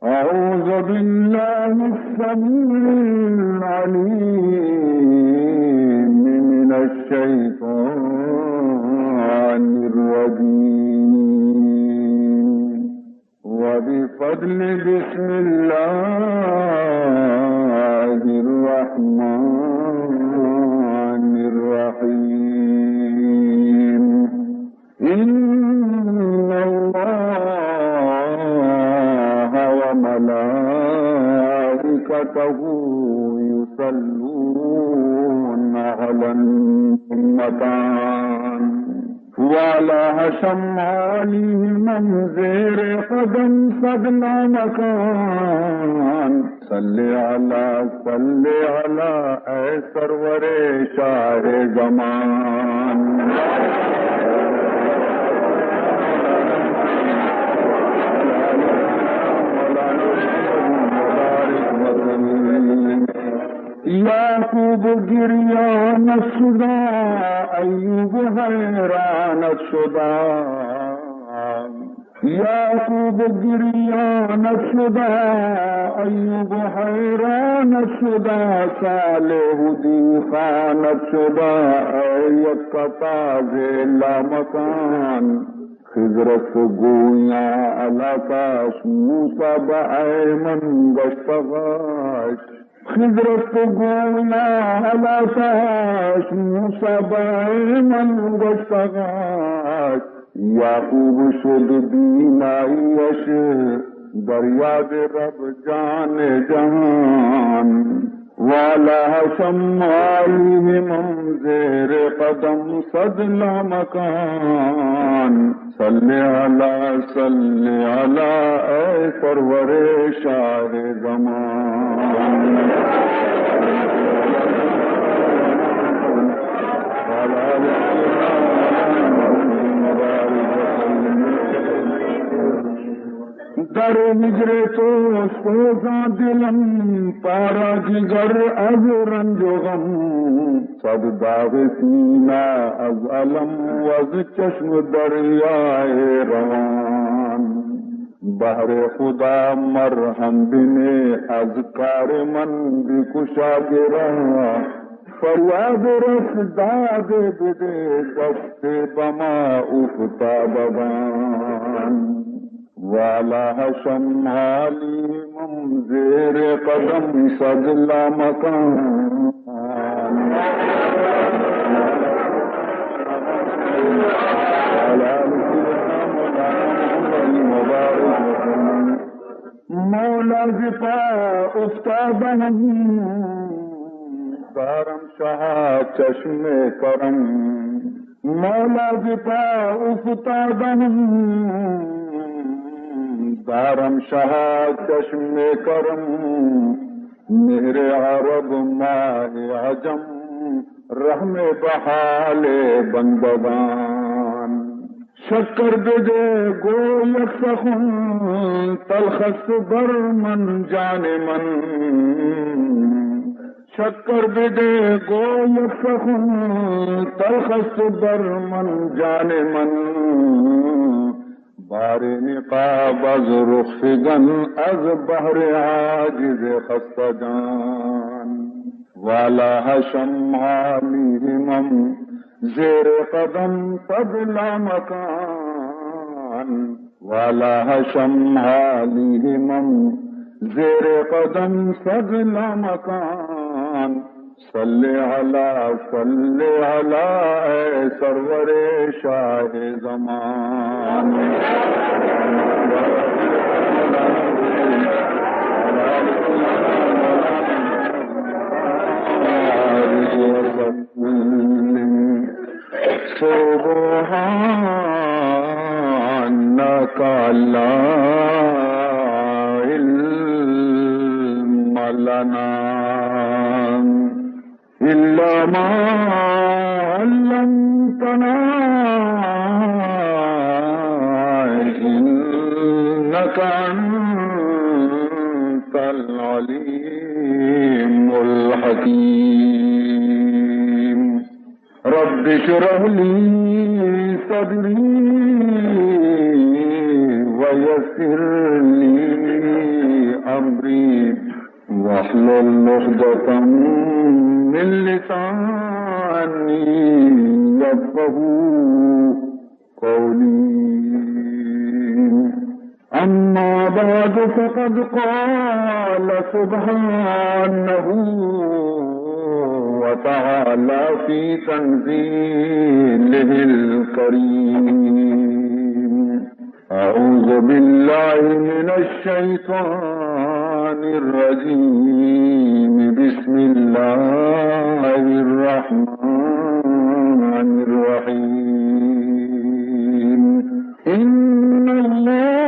أعوذ بالله السميع العليم من الشيطان الرجيم. وبفضل بسم الله الرحمن الرحيم. إن الله وملائكته يصلون على النبي. والا حشم عالی من زیر قدم صد لامکان. صل علی، صل علی، اے سرور شاہ زمان. یعقوب گریان شدا، ایوب حیران شدا. یعقوب گریان شدا، ایوب حیران شدا، صالح دیوان شدا، اے یک تازہ لامکان. خضر است گویاں علاقاش، موسی با ایمن گشتغاش. خضر است گویاں علاقاش، موسی با ایمن گشتغاش. یعقوب شد بیناییش در یاد رب جان جهان. والا حشم عالی من زیر قدم صد لامکان. صل علی، صل علی، اے سرور شاہ زمان. در هجر تو سوزاں دلم، پارا جگر از رنج و غم، صد داغ سینہ از الم و از چشم دریای روان. بهر خدا مرهم بنه، از کار من بکشا گره. فریاد رس داد بده، دست بما افتادگان. والا حشم عالی من زیر قدم صد لامکان. مولا ز پا افتادنم، دارم شها چشم کرم. مولا ز پا افتادنم، دارم شها چشم کرم. مهر عرب ماه عجم، رحم به حال بندگان. شکر بده گو یک سخن، تلخ است بر من جان من. شکر بده گو یک سخن، تلخ است بر من جان من. بار نقاب از رخ فگن، از بهر عاجز خسته جان. والا حشم عالی همم، زیر قدم صد لامکان. والا حشم عالی همم، زیر قدم صد لامکان. صل علی، صل علی، اے سرور شاہ زمان. سبحانك لا علم لنا إلا ما علمتنا إنك أنت العليم الحكيم. رب اشرح لي صدري ويسر لي واحلل عقدة من لساني يفقهوا قولي. أما بعد، فقد قال سبحانه وتعالى في تنزيله الكريم: أعوذ بالله من الشيطان الرجيم. بسم الله الرحمن الرحيم. إن الله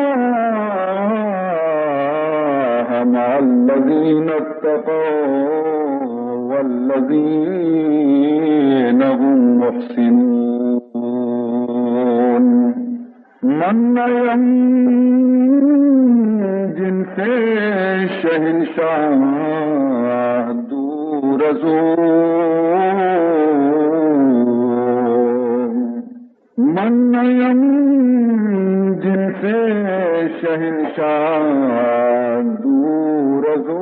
مع الذين اتقوا والذين هم محسنون. من ء ھم جنس شہنشاہ دور از او. من ء ھم جنس شہنشاہ دور از او.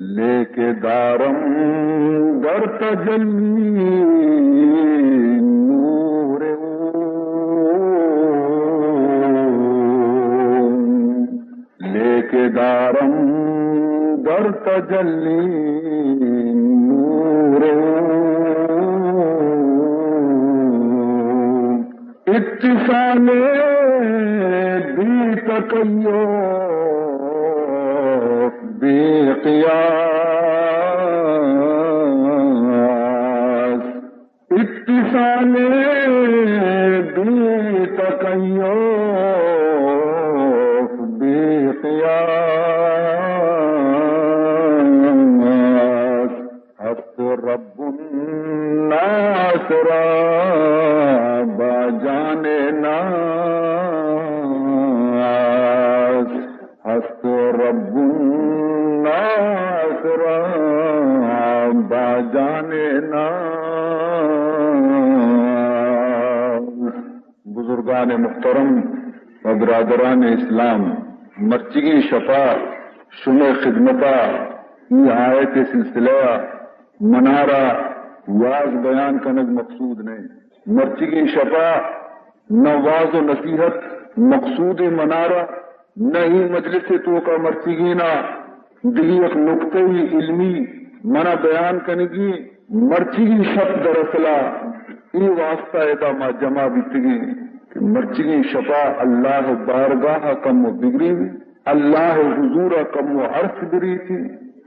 لیکہ دارم در تجلی نور او. لیکہ دارم در تجلی نور او. اتصال بی تکیف بی قیاس. اتصال بی تکیف بی قیاس. ہست رب الناس را با جان ناس. ہست رب الناس را با جان ناس. بزرگان محترم و برادران اسلام، مرچیگیں شپا شمئے خدمتا ای آیت سلسلہ منارا واز بیان کنگ مقصود نہ انت۔ مرچیگیں شپا نہ واز و نصیحت مقصود منارا، نہ ای مجلس توکا مرچیگینا دگہ یک نکتہ علمی منا بیان کنگی۔ مرچیگیں شپ دراصلا ای واسطہ ادا ما جمع بیتگیں کہ مرچیگیں شپا اللہ بارگاہ کم و بگریں، اللہ حضور کم و عرض بریتی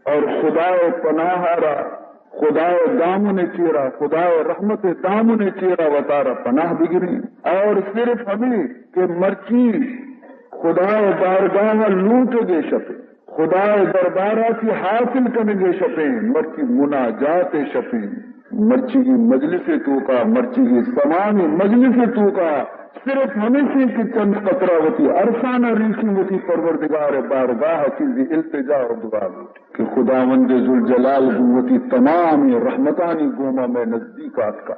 اور خدا پناہ را خدائے دامن چیرا، خدائے رحمت دامن چیرا وتارا پناہ بگریں۔ اور صرف ہمیں کہ مرچی خدائے بارگاہ لوٹگے شپے، خدائے دربارا چی حاصل کنگے شپیں، مرچی مناجات شپیں، مرچی کی مجلس توکا، مرچی کی سمامی مجلس توکا صرف ہمیشی کہ چند قطرہ وتی ارسانا ریشی وتی پروردگار بارگاہ چیزی التجا و دعا لوٹی۔ کہ خداوند ذوالجلال گوں وتی تمامیں رحمتانی گوما مئے نزدیک آتکا۔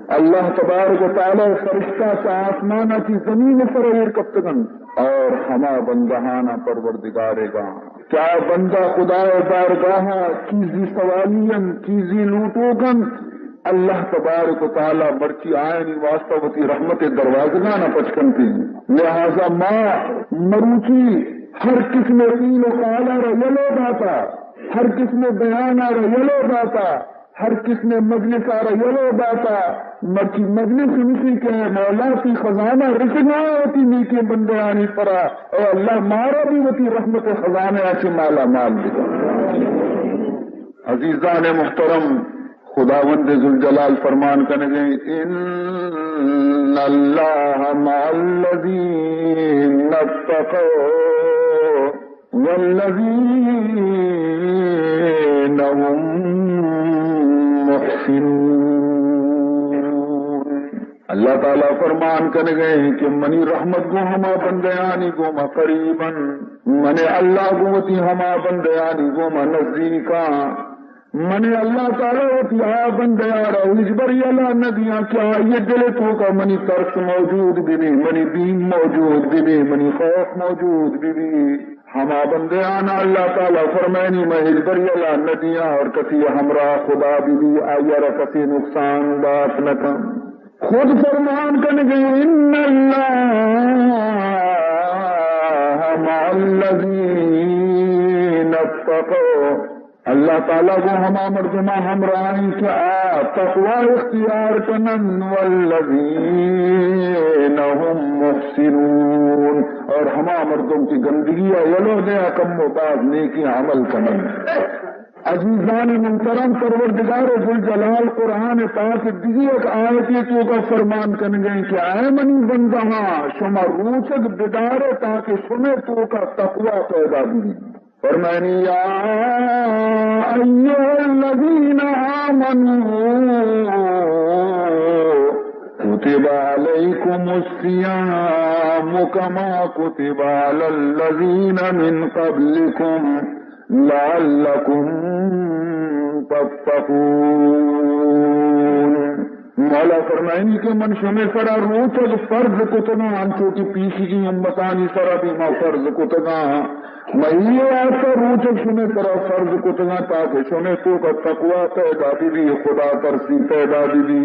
اللہ تبارک و تعالی فرشتہ چہ آسمانا چی زمین سر ایر کپتگنت اور ہما بندہانا پروردگارے گا کہ آ بندہ خدائے بارگاہا چیزی سوالی انت، چیزی لوٹوک انت، اللہ تبارک و تعالی مرچی آیانی واسطہ وتی رحمت دروازگانا پچ کنتی۔ لہذا ما مروچی ہر قسم قیل و قالا را یلو داتا، ہر قسم بیانا را یلو داتا، ہر قسم مجلسا را یلو داتا۔ مرچی مجلس ہمشی کہ مولا تی خزانہ رسگا وتی نیکیں بندیانی سرا، اے اللہ مارا بھی وتی رحمت خزانہ چی مالا مال بکن۔ عزیزان محترم، خداوند ذوالجلال فرمان کنگے، ان اللہ مع الذین اتقوا والذین هم محسنون۔ اللہ تعالی فرمان کنگے کہ منی رحمت گوں ہما بندیانی گوما قریبن، من اللہ گوں وتی ہما بندیانی گوما نزدیکاں من اللہ تعالی وتی آ بندہ آرا ہچبر یلا نہ دیاں کہ آئی دل توکا منی ترس موجود ببی، منی بیم موجود ببی، منی خوف موجود ببی۔ ہما بندیانا اللہ تعالی فرمائنی، من ہچبر یلا نہ دیاں، اور کسی ہمراہ خدا ببی، آئی را کسی نقصان دات نہ کن۔ خود فرمان کنگے، ان اللہ مع الذین اتقوا، اللہ تعالی گوں ہما مردماں ہمراہ ایں کہ آ تقوی اختیار کنن، والذین هم محسنون، اور ہما مردم کہ گندگی ء یلو دے ء کم و باز نیکی عمل کنن۔ عزیزان محترم، پروردگار ذوالجلال قرآن پاک دگہ یک آیتے توکا فرمان کنگے کہ اے منی بندہاں، شما روچگ بدارے تاکہ شمے توکا تقوی پیدا بی۔ فرمانی، یا ایھا الذین آمنوا کتب علیکم الصیام کما کتب علی الذین من قبلکم لعلکم تتقون۔ مولا فرمائنی کہ من شمے سرا روچگ فرض کتگاں، انچو کہ پیشگی امتانی سرا بھی ما فرض کتگاں۔ من یہ واسطہ روچگ شمے سرا فرض کتگاں تاکہ شمے توکا تقوی پیدا بی، خدا ترسی پیدا بی۔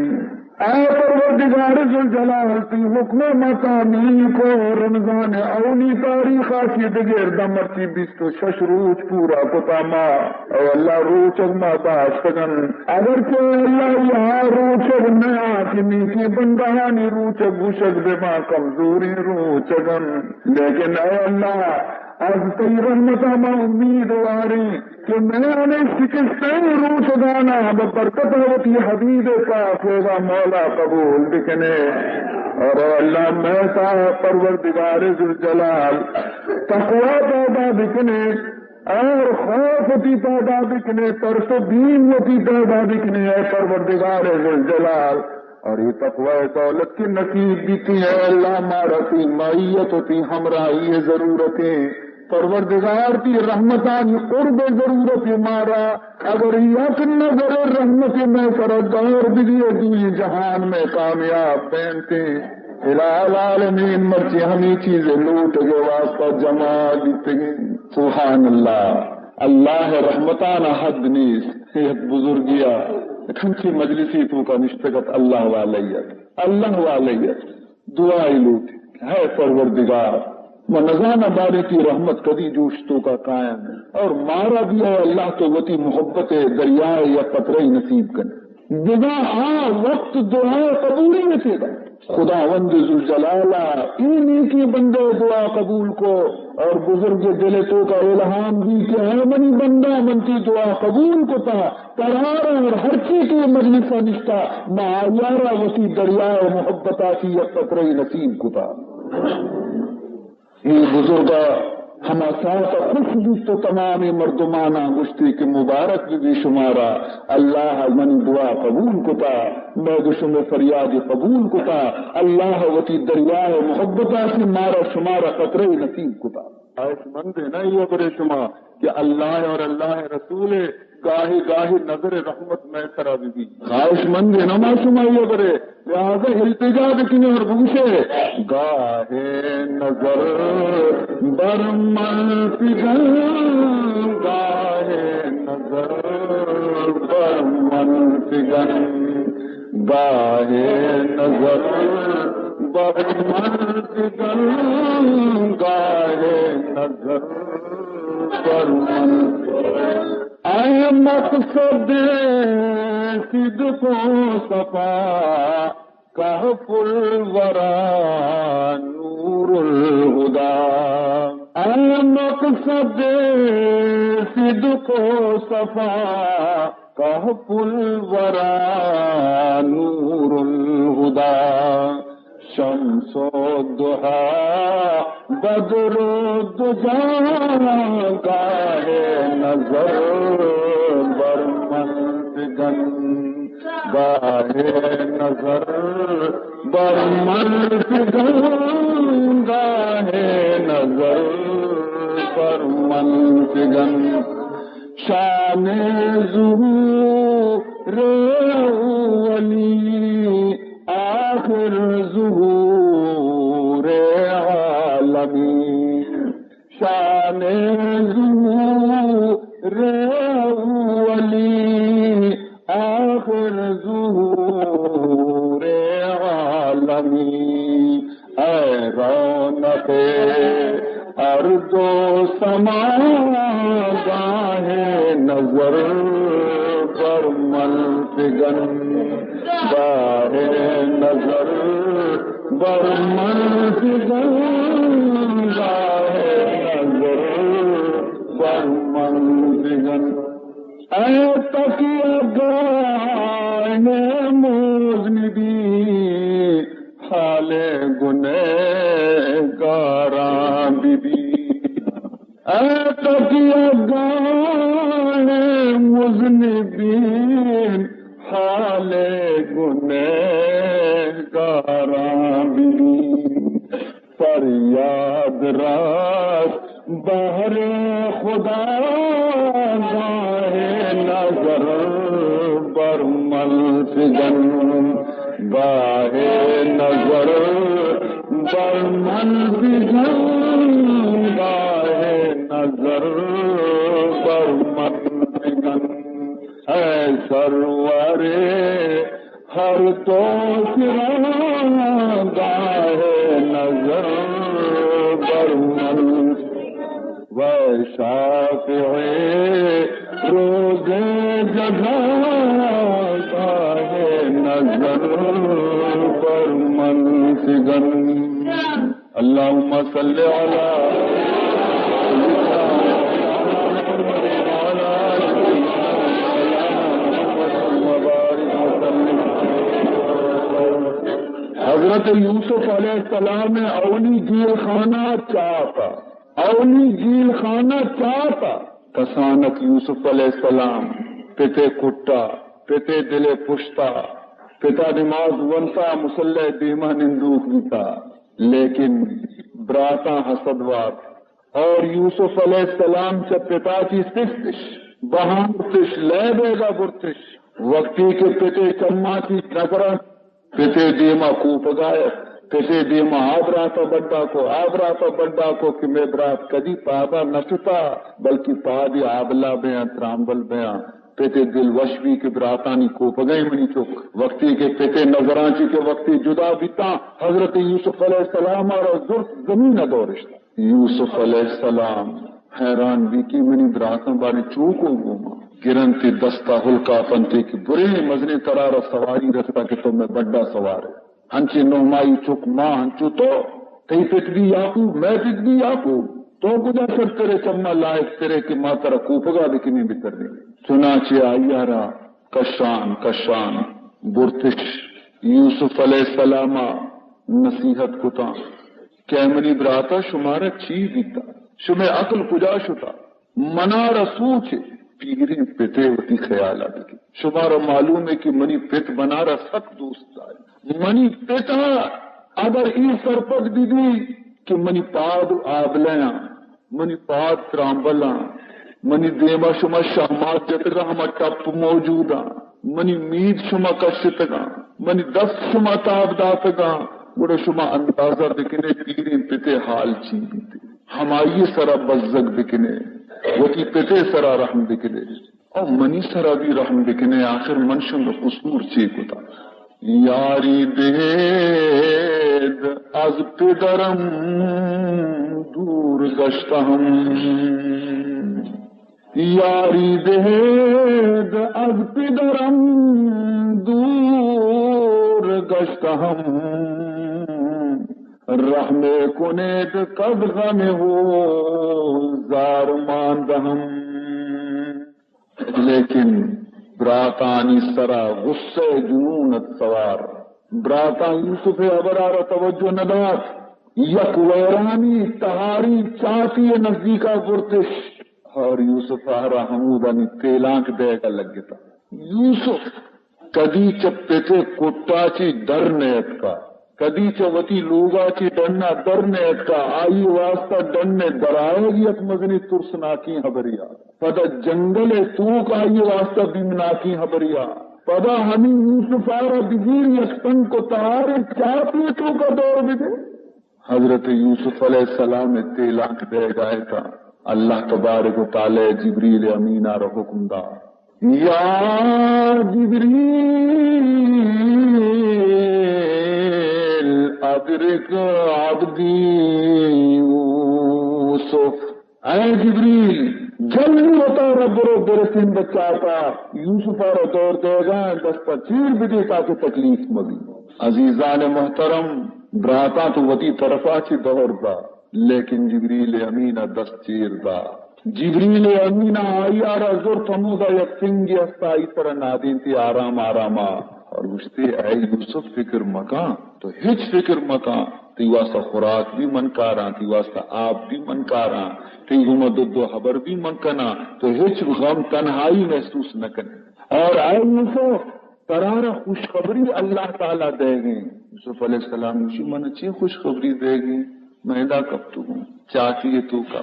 اے پروردگار ذوالجلال، تئی حکم ما تعمیل کو، رمضان اولی تاریخ آ چی دگر داں مرچی بیست و شش روچ پورا کتا ما۔ اے اللہ، روچگ ما داشتگن، اگر کہ اللہ یا روچگ نیا کہ نیکی بندہانی روچگ گوشگ بہ ما کمزوری روچگن، لیکن اے اللہ، از تئی رحمتا ما امیدواریں کہ میان شکستیں روچگانا بہ برکت وتی حبیب پاک ء مولا قبول بکنے۔ اور اے اللہ، مئے تہا پروردگار ذوالجلال تقوی پیدا بکنے، اور خوف وتی پیدا بکنے، ترس و بیم وتی پیدا بکنے، اے پروردگار ذوالجلال۔ اور یہ تقوی دولت کہ نصیب بیتی، اے اللہ، مارا تئی معیت و تئی ہمراہی ضرورتیں۔ پروردگار، تئی رحمتانی قرب ضرورت مارا۔ اگر یک نظر رحمت مئے سرا دور بدی، دوئی جہان مئے کامیاب بینتیں۔ الہ العالمین، مرچی ہمی چیز لوٹگے واسطہ جمع بیتگیں۔ سبحان اللہ، اللہ رحمتانا حد نیست۔ یک بزرگیا، یک ہنچی مجلسی توکا نشتگت، اللہ والئیت، اللہ والئیت۔ دعائی لوٹی، ہے پروردگار، ما نزاناں باری تئی رحمت کدی جوش توکا کاینت، اور مارا بھی اے اللہ تو وتی محبت دریائے یک قطرہ نصیب کن۔ بزاں آ وقت دعا قبولیت دا۔ خداوند ذوالجلالا اے نیکی بندے دعا قبول کو، اور بزرگ دل توکا الہام دی کہ اے منی بندہ، من تئی دعا قبول کتا، ترارا اور ہرچی کہ مجلس ء نشتا، ما آیارا وتی دریائے محبت آتی یک قطرہ نصیب کتا۔ اے بزرگا ہما ساعت خوش بیت و تمام مردمانا گوشتی کہ مبارک بہ بی شمارا، اللہ منی دعا قبول کتا، مئے گو شمے فریاد قبول کتا، اللہ وتی دریائے محبت آتی مارا شمارا قطرہ نصیب کتا۔ خواہش مند ہے نا یہ برے شما کہ اللہ اور اللہ رسول گاہے گاہے نظر رحمت مئے سرا بہ بی۔ خواہش مند ہے نا ما شما یہ برے، لہذا التجا بکنے اور بگوشے، گاہے نظر بر من فگن، گاہے نظر بر من فگن، گاہے نظر بر من فگن، گاہے نظر بر من فگن۔ اے مقصد صدق و صفا کہف الورا نور الہدی۔ اے مقصد صدق و صفا کہف الورا نور الہدی۔ شمس و ضحی بدر و دجی، گاہے نظر بر من فگن، گاہے نظر بر من فگن، گاہے نظر بر من فگن۔ شان ظہور اولی، آخر ظہور عالمی۔ شان ظہور اولی، آخر ظہور عالمی۔ اے رونق ارض و سما، گاہ نظر بر من فگن، گاہ نظر بر من فگن، گاہ نظر بر من فگن۔ اے تکیہ گاہ مذنبین، حال گنہگاراں ببین۔ اے تکیہ گاہ مذنبین، حال گنہگاراں ببین۔ فریاد رس بہر خدا، گاہ نظر بر من فگن، گاہ نظر بر من فگن، گاہ نظر بر من فگن۔ اے سرور ہر دو سرا، گاہ نظر بر من، و شافع روز جزا، گاہ نظر بر من فگن۔ اللهم صل على سيدنا محمد وعلى آل سيدنا محمد وبارك وسلم۔ حضرت یوسف علیہ السلام ءِ اولی جیل خانہ چاتا، اولی جیل خانہ چاتا۔ کسانک یوسف علیہ السلام پتے کٹا، پتے دل پشتا، پتا نماز ونتا، مصلی دیما نندوک بیتا۔ لیکن براتاں حسد وارت اور یوسف علیہ السلام چہ پتا چی سستش، بہانتش، لیبیگا برتش۔ وقتی کہ پتے چما چی نظراں پتے دیما کوپگا ات، پتے دیما آ براتا بڈا کو، آ براتا بڈا کو کہ مئے برات کدی پادا نہ شتا، بلکہ پادی آبلا بیاں، ترامبل بیاں۔ پتے دل وش بی کہ براتانی کوپگئے منی چک۔ وقتی کہ پتے نظراں چی کہ وقتی جدا بیتاں، حضرت یوسف علیہ السلام ءَ را زرت زمین ءَ دورشت۔ یوسف علیہ السلام حیران بی کہ منی براتاں بارے چوکو گوما۔ گرنتی دستا ہلکا پنتی کہ برے مزنیں ترا را سواری رستا کہ تو مئے بڈا سوار ئے۔ ہنچیں نہمائی چک ما ہنچو تو، تئی پت بی یعقوب، مئے پت بی یعقوب۔ تو کجا شرترے، چما لائق ترے کہ ما ترا کوپگا بکنیں بتریں۔ چنانچہ آئی ءَ را کشان کشان برتش۔ یوسف علیہ السلام ءَ نصیحت کتاں کہ اے منی براتا، شمارا چی بیتا؟ شمئے عقل کجا شتا؟ منارا سوچ ءَ پیریں پتے وتی خیال ءَ بکن۔ شمارا معلوم ہے کہ منی پت منارا سک دوست داری۔ منی پت ءَ اگر اے سرپد بہ بی کہ منی پاد و آبلہ آں، منی پاد ترامبل آں، منی دیما شما شہمات جتگاں، ہما ٹپ موجود آں، منی مید شما کشتگاں، منی دست شما تاب داتگاں، گڑا شما اندازہ بکنے پیریں پتے حال چی بیتے۔ ہمائی سرا بزگ بکنے، وتی پتے سرا رحم بکنے، او منی سرا بھی رحم بکنے، آخر من شمئے قصور چے کتا؟ یاری دهید از پدرم دور گشتهم، یاری دهید از پدرم دور گشتهم، رحم کنید کز غم او زار ماندهم۔ لیکن براتانی سرا غصہ جنون ات سوار۔ براتاں یوسف ءِ ہبرا را توجہ نہ دات۔ یک ویرانی تہاری چاتی ءِ نزیکا برتش اور یوسف ءَ را ہمودانی تیلانک دئیگا لگتا۔ یوسف کدی چہ پت ءِ کٹا چی در نیتکا، کدی چہ وتی لوگا چہ ڈنا در نیتکا، آئی واسطہ ڈن درآیگ یک مزنی ترسناکیں ہبریا۔ پدا جنگل توک آئی واسطہ بیمناکیں ہبریا۔ پدا ہمیں یوسف آرا بگیر یک تنک و تہاریں چاپی توکا دور بدے۔ حضرت یوسف علیہ السلام تیلانک دئیگا اتاں، اللہ تبارک و تعالی جبریل امین آرا حکم دا، یا جبریل ادرک عبدی یوسف، اے جبریل، جلدی وتارا برو برسین بچاتا، یوسف آرا دور دئیگا، دستا چیر بدے تاکہ تکلیف مبی۔ عزیزان محترم، براتاں تو وتی طرفا چہ دور دا، لیکن جبریل امین ء دست چیر دا۔ جبریل امین ء آئی ء را زرت، ہمودا یک سنگے است، آئی سرا نادینتی آرام آرام ء اور گوشتی، اے یوسف، فکر مکن، تو ہچ فکر مکن، تئی واسطہ خوراک بھی من کاراں، تئی واسطہ آپ بھی من کاراں، تئی گوما دو دو حبر بھی من کناں، تو ہچ غم تنہائی محسوس نہ کنے۔ اور اے یوسف، ترارا خوشخبری اللہ تعالی دئیگیں۔ یوسف علیہ السلام گوشی، من چی خوشخبری دئیگیں؟ من ادا کپتگوں چاتی توکا،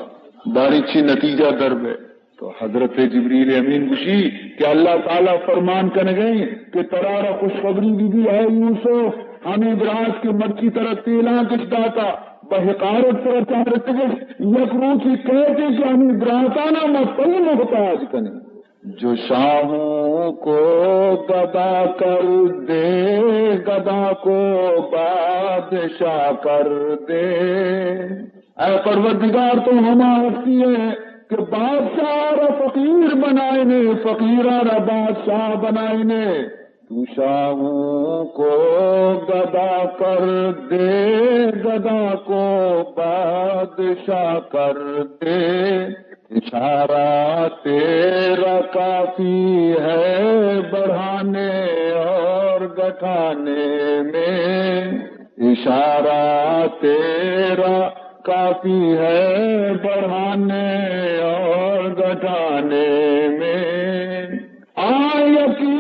باری چی نتیجہ در بے۔ تو حضرت جبریل امین گوشی کہ اللہ تعالی فرمان کنگئے کہ ترارا خوشخبری بی بی، اے یوسف، ہمیں برات کہ مرچی ترا تیلانکش داتا، بہ حقارت سرا چارتگش، یک روچے کئیت کہ ہمیں براتانا ما تئی محتاج کنیں۔ جو شاہوں کو گدا کر دے، گدا کو بادشاہ کر دے۔ اے پروردگار، تو ہما ہستی ہے کہ بادشاہ را فقیر بنائینے، فقیرا را بادشاہ بنائینے۔ تو شاہوں کو گدا کر دے، گدا کو بادشاہ کر دے۔ اشارہ تیرا کافی ہے بڑھانے اور گھٹانے میں، اشارہ تیرا کافی ہے بڑھانے اور گھٹانے میں۔ آ یکی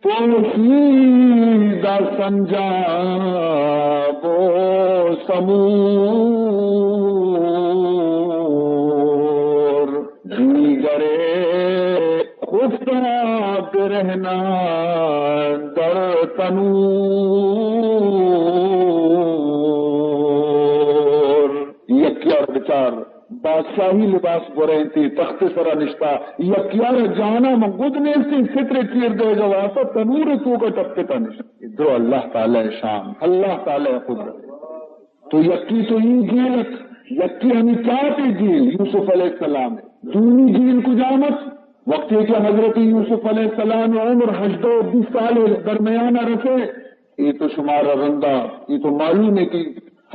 پوشیدہ سنجاب و سمور، دیگرے خفتہ برہنہ در تنور۔ یکی ء را بچار، بادشاہی لباس گورینتی، تخت سرا نشتا، یکیار جانا من گد نیستی، ستر چیر دے گا واسطہ تنور توکا ٹپتا نشتا۔ درو اللہ تعالی شان، اللہ تعالی قدرت۔ تو یکی تو ای جیلت، یکی ہمی چاتے جیل یوسف علیہ السلام۔ دومی جیل کجامت؟ وقتی کہ حضرت یوسف علیہ السلام عمر ہژدہ و بیست سال درمیان رسے، اے تو شمارا رندا، اے تو معلوم ہے کہ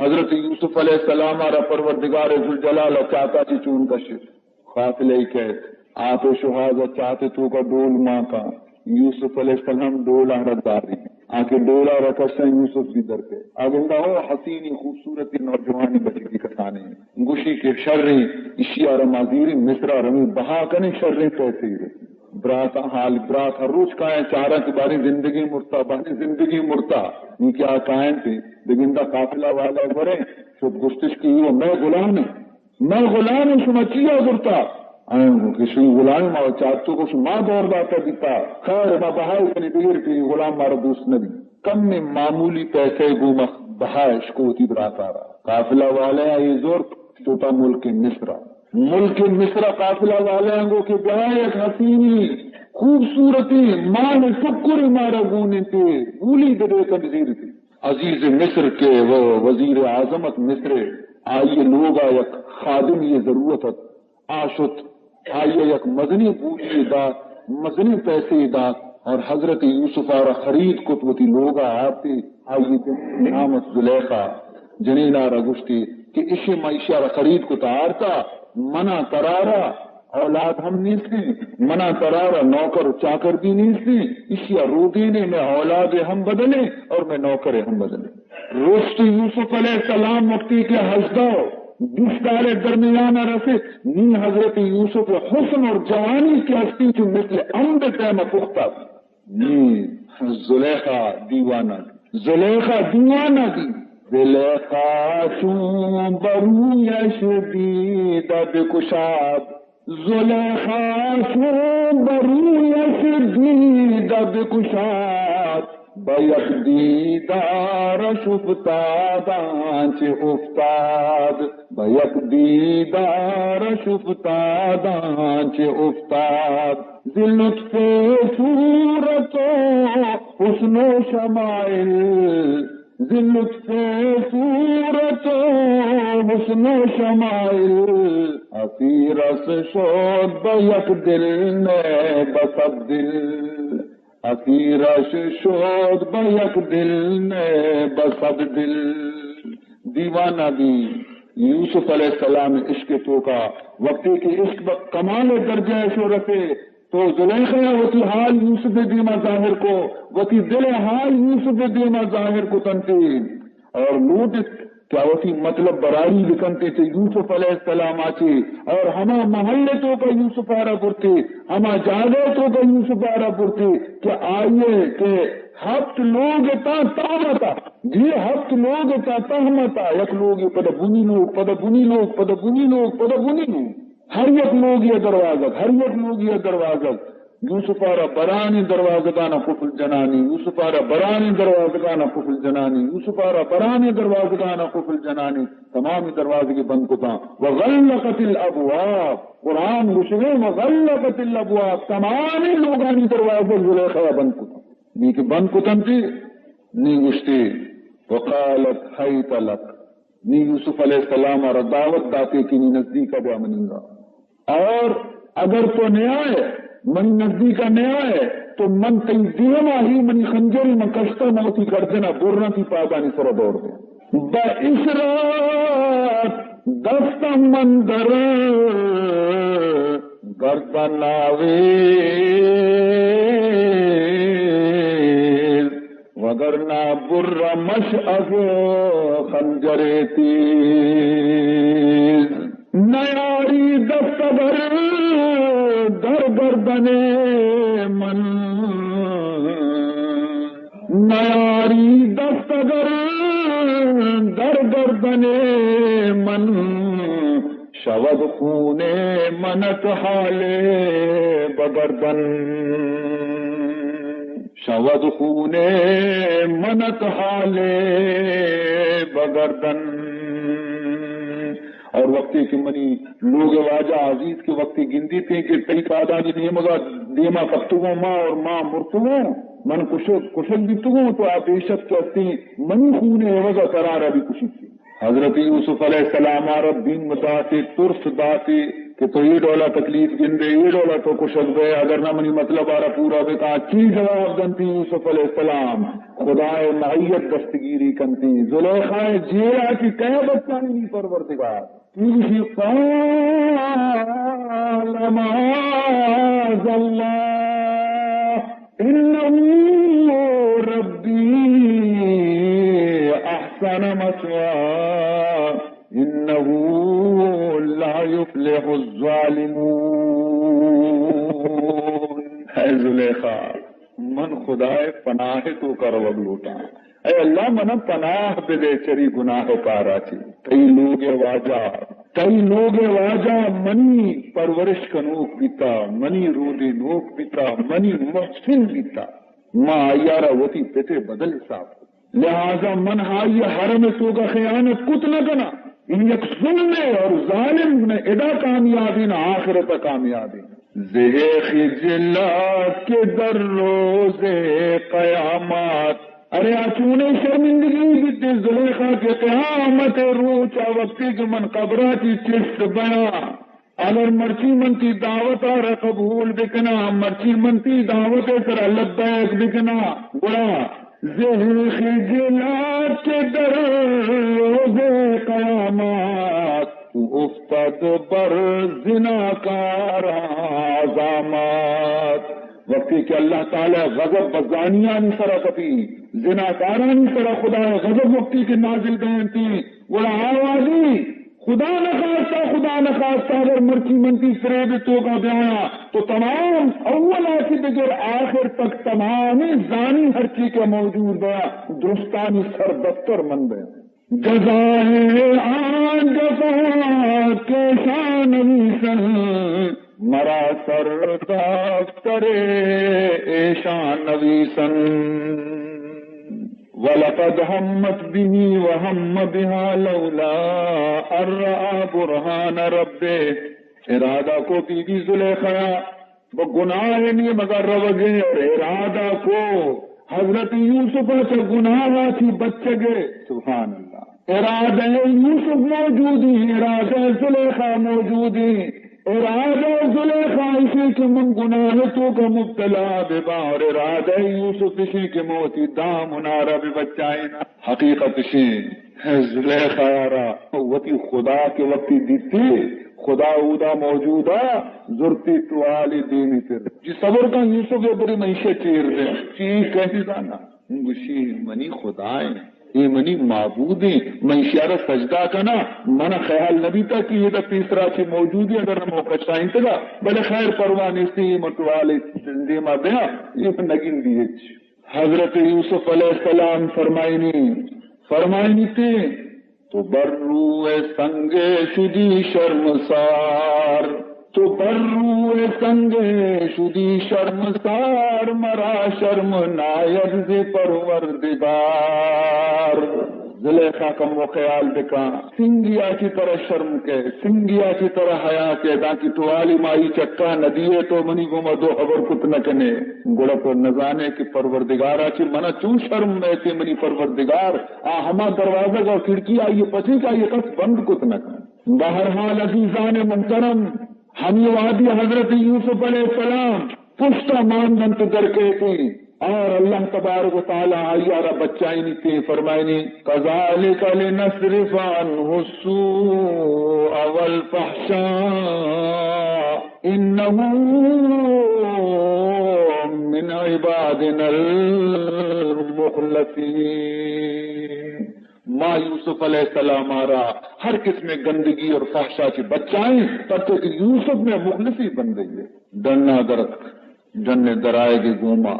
حضرت یوسف علیہ السلام ء را پروردگار ذوالجلال ء چاتا چہ چون کشت۔ قافلہ ای کئیت، آپ ء شوہاز ء چات ء توکا ڈول مان کن۔ یوسف علیہ السلام ڈول ء را داری۔ آ کہ ڈول ء را کشن، یوسف بھی در کئے۔ آ گندا ہو حسینی خوبصورتی نوجوانی بچکی کسانی۔ گوشی کہ شریں، اشی ء را ما زیریں مصر ء رمی بہا کنیں، شریں پیسے ای رسی۔ برات حال، برات ہر روچ کائیں چاراں کہ باریں زندگی مرتا، باریں زندگی مرتا۔ نی کہ آ کائیں تھے، بگندا قافلہ والا گورے، شد گشتش کہ یہ مئے غلام ہے، مئے غلام ہے، شما چیا گرتا؟ آیاں گو کہ شی غلام ما چارتو کو شما دور داتا بیتا، خیر ما بہائی کنی بغیر کہ یہ غلام مارا دوست نبی۔ کم معمولی پیسے گو مخ بہا اشکوتی براتارا۔ قافلہ والا یہ زور شتا ملک مصر۔ ملک مصر قافلہ والیاں گو کہ بیا یک حسینی خوبصورتی ماہ شکر مارا گون انتے، گولی بدے تنزیر تے۔ عزیز مصر کے وہ وزیر اعظمت مصر، آئی لوگا یک خادم یہ ضرورت ات۔ آ شت، آئی یک مزنی گولی دات، مزنی پیسے دات اور حضرت یوسف آرا خرید کت، وتی لوگا آتے۔ آئی نام ات زلیخا۔ جنین آرا گوشتی کہ اشی ما اشی آرا خرید کتا آرتا، منا ترارا اولاد ہم نیستیں، منا ترارا نوکر و چاکر بھی نیستیں، اشی آ رودینے میں اولاد ہم بدلیں اور میں نوکر ہم بدلیں۔ رشت یوسف علیہ السلام وقتی کہ ہژدہ بیست سال درمیان رسے، نی حضرت یوسف حسن اور جوانی کہ ہستی چو مثل امب ٹائم پختہ۔ نی زلیخا دیوانہ۔ زلیخا دیوانہ دی. زلیخا چون برویش دید بکشاد، زلیخا چون برویش دید بکشاد، به یک دیدارش افتادان چه افتاد، به یک دیدارش افتادان چه افتاد. ز لطف صورت و حسن و شمائل، ز لطف صورت و حسن و شمائل، اسیرش شد به یک دل نه به صد دل، اسیرش شد به یک دل نه به صد دل. دیوانہ دی یوسف علیہ السلام عشق توکا، وقتی کہ عشق بہ کمال درجہ شو رسے، تو زلیخا وتی حال یوسف دیما ظاہر کو، وتی دل حال یوسف دیما ظاہر کو تنتے، اور لوٹت کہ وتی مطلب براری بکنتے چہ یوسف علیہ السلام آچے، اور ہما محل توکا یوسف آرا برتے، ہما جاگہ توکا یوسف آرا برتے کہ آئیے کہ ہفت لوگ تا تہمتا، جی ہفت لوگ تا تہمتا، یک لوگ پد بنی لوگ، پد بنی لوگ، پد بنی لوگ، پد بنی لوگ. ہر یک لوگی ء دروازگ، ہر یک لوگی ء دروازگ. یوسف ء را برانی دروازگان ء قفل جنانی، یوسف ء را برانی دروازگان ء قفل جنانی، یوسف ء را برانی دروازگان ء قفل جنانی، تمامی دروازگے بند کتاں. وغلقت الابواب، قرآن گوشگے وغلقت الابواب، تمامی لوگانی دروازگ زلیخا ء بند کتاں. نی کہ بند کتنتی، نی گوشتی، وقالت هيت لك، نی یوسف علیہ السلام ء را دعوت داتے کہ نی نزدیک ء بیا منی گا. اور اگر تو نیائے، منی نزدیک ء نیائے، تو من تئی دیما ہی منی خنجری من کشتا، من وتی گردن ء برنا تی پادانی سر ء دور دے. با اشارت دستم من در گردن آویز، وگرنہ برمش از خنجر تیز. نیاری دست اگر در گردن من، نیاری دست اگر در گردن من، شود خون منت حال بگردن، شود خون منت حال بگردن. اور وقتی کہ منی لوگ واجہ عزیز کہ وقتی گندیتیں کہ تئی پادانی نیمگا دیما کپتگوں ما اور ما مرتگوں، من کشگ، کشگ بیتگوں، تو آ بے شک کہ ہستیں منی خون عوضا ترارا بھی کشیت. حضرت یوسف علیہ السلام ء را بیم داتے، ترس داتے کہ تو اے ڈولا تکلیف گندے، اے ڈولا تو کشگ بے، اگر نہ منی مطلب ء را پورا بکاں. چی جواب دنتی یوسف علیہ السلام؟ خدائے معیت دستگیری کنتی. زلیخا ء جیل ء چی کئے بچانی نی پروردگار؟ چی گوشی؟ قال معاذ الله، إنه ربي أحسن مثواي، إنه لا يفلح الظالمون. اے زلیخا، من خدائے پناہ تو کروگ لوٹاں. اے اللہ، منا پناہ بدے چری گناہ و کارا چی. تئی لوگ واجہ، تئی لوگ واجہ منی پرورش کنوک بیتا، منی رودینوک بیتا، منی محسن بیتا. ما آئی ء را وتی پت ء بدل حساب کت. لہذا من آئی ء حرم ء توکا خیانت کت نہ کناں. این یک ظلمے اور ظالم نہ ادا کامیابی نہ آخرت ء کامیابی. زہ خجلات کہ در روز قیامت. ارے آ چونیں شرمندگی بیت زلیخا کہ قیامت ء روچ ء وقتی کہ من قبر ء چی چست بیاں، اگر مرچی من تی دعوت ء را قبول بکناں، مرچی من تی دعوت ء سرا لبیک بکناں، گڑا زہ خجلات کہ در روز قیامت، تو افتد بر زناکاراں عظامت. وقتی کہ اللہ تعالی غضب بہ زانیانی سرا کپی، زناکارانی سرا خدا غضب وقتی کہ نازل بینتی، گڑا آوازی خدا نخواستہ، خدا نخواستہ اگر مرچی من تئی فریب توکا بیایا تو تمام اولا چہ بگر آخر تک تمامی زانی ہرچی کہ موجود بیا درستانی سر دفتر من بیا۔ جزائے آن جفا کیشان نویسن، مرا سر دفتر ایشان نویسن۔ ولقد همت به وهم بها لولا ان رأى برهان ربه۔ ارادہ کو بی بی زلیخا بہ گناہ نیمگا روگے اور ارادہ کو حضرت یوسف چہ گناہ چی بچگے۔ سبحان اللہ۔ ارادہ یوسف موجودی، ارادہ زلیخا موجودی۔ ارادہ زلیخا اشی کہ من گناہ توکا مبتلا ببا اور ارادہ یوسف اشی کہ من وتی دامنارا ببچائینا۔ حقیقت اشی زلیخا را وتی خدا کہ وقتی دیتی، خدا اودا موجودا، زرتی ٹوالی دینی تر۔ جی صبر کن یوسف، اے بری من ایشی چیر دے۔ چی کہی زانا؟ گوشی، منی خدا ایں، اے منی معبود ایں، من ایشی را سجدہ کنا، من خیال نہ بیتا کہ ادا پیسرا چی موجود ایں، اگر نہ موقع شاہینتگا، بلے خیر پرواہ نیستی، اے من ٹوالی دیما بیا، اے من نگندی ہچ۔ حضرت یوسف علیہ السلام فرمائنی، فرمائنی تے، تو بر روئے سنگ شدی شرمسار، تو بر روئے سنگ شدی شرمسار، مرا شرم ناید ز پروردگار۔ زلیخا کمو خیال بکا، سنگیا چی ترا شرم کے، سنگیا چی ترا حیا کے، دانکہ ٹوالی مائی چکا ندیے تو منی گوما دو خبر کت نکنے۔ گڑا تو نزانے کہ پروردگارا چی منا چون شرم بیتے، منی پروردگار آ ہما دروازگ اور کھڑکی آئی پچے کہ آئی کس بند کت نکن۔ بہرحال عزیزان محترم، ہمی وہدی حضرت یوسف علیہ السلام پشتا ماندنت در کیتی اور اللہ تبارک و تعالی آئی را بچائینی تے فرمائنی، كذلك لنصرف عنه السوء والفحشاء إنه من عبادنا المخلصين۔ ما یوسف علیہ السلام ء را ہر قسم گندگی اور فحشا چی بچائیں، پرچہ کہ یوسف میں مخلصی بندگی ہے۔ ڈنا درتک، ڈن درائے گے گوما،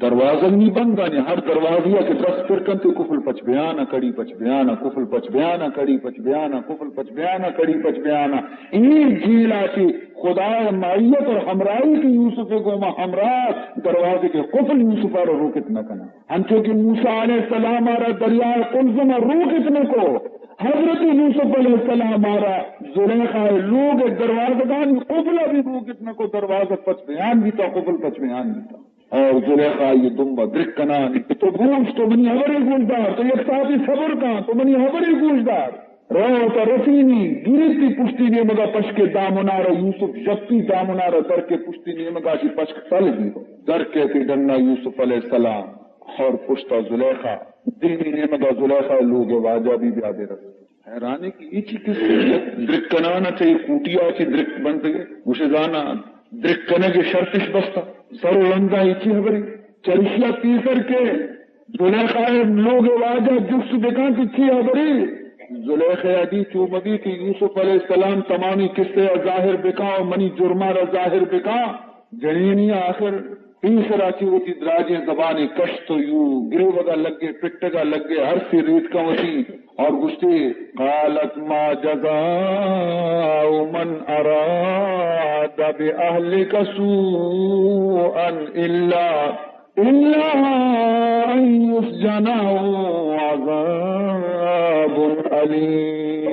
دروازگ نی بندانی، ہر دروازی کہ دست پر کنتے، قفل پچ بیانا، کڑی پچ بیانا، قفل پچ بیانا، کڑی پچ بیانا، قفل پچ بیانا، کڑی پچ بیانا۔ اے جیلا چی خدا معیت اور ہمراہی کہ یوسف گوما ہمراہ، دروازے کے قفل یوسف ء را روکت نہ کنا۔ ہنچو کہ موسیٰ علیہ السلام ء را دریائے قلزم ء روکت نہ کو، حضرت یوسف علیہ السلام ء را زلیخا ء لوگ ء دروازگانی قفل ء بھی روکت نہ کو، دروازگ پچ بیان بیتا، قفل پچ بیان بیتا۔ اور زلیخا یہ دمبا درک کنان، تو بوش، تو منی حبرے گوش دار، تو یک ساعتی صبر کن، تو منی حبرے گوش دار۔ روت ء رسینی، گریتی پشتی نیمگا پشکے دامنارا، یوسف ژپتی دامنارا، در کے پشتی نیمگا چی پشک تل گیرو۔ در کیتی ڈنا یوسف علیہ السلام اور پشتا زلیخا، دیمی نیمگا زلیخا لوگ واجہ بی بیا دے رس۔ حیرانی کہ اے چی قصے، درک کنانا چہ اے کوٹیا چی درک بنتگے، گوشے زانا درک کنگے شرطش بستا، سر و رندا اے چی حبری؟ چریشیا پیسر کے زلیخا ء لوگ ء واجہ جست بکاں کہ چی حبرے؟ زلیخا ء دی چو مبی کہ یوسف علیہ السلام تمامی قصہ ء ظاہر بکاں و منی جرما را ظاہر بکاں۔ جنینی آخر پیسرا چی وتی دراجیں زبانے کشت و یو گریوگا لگے، پٹگا لگے، ہر سے ریتکاں وتی اور گوشتی، قالت ما جزاء من اراد بأهلك سوءا الا إلا أن يسجن أو عذاب أليم۔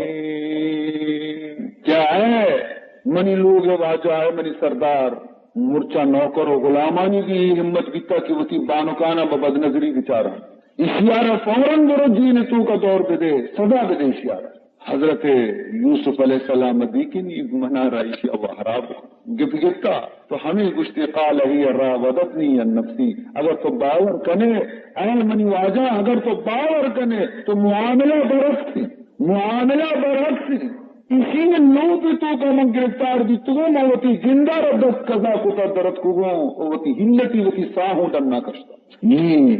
کیا ہے منی لوگ واجہ، ہے منی سردار، مرچا نوکر و غلامانی بھی ہمت بیتا کہ وتی بانکانا بہ بدنظری بچارا۔ اشیارا فوراً برو جیل توکا دور بدے، سزا بدے اشیارا۔ حضرت یوسف علیہ السلام ء دیکھیں، اے منا را ایشی ء وہراب گپ گپتا تو ہمیں گوشتے، قال هي راودتني عن نفسي۔ اگر تو باور کنے، اے منی واجہ، اگر تو باور کنے تو معاملہ برعکس ہے، معاملہ برعکس ہے۔ ایشی ء لوگ توکا من گرفتار بیتگوں، من وتی جندا را دست قضا کتا درتکگوں، وتی ہلتی وتی ساہوں ڈنا کشتا۔ نی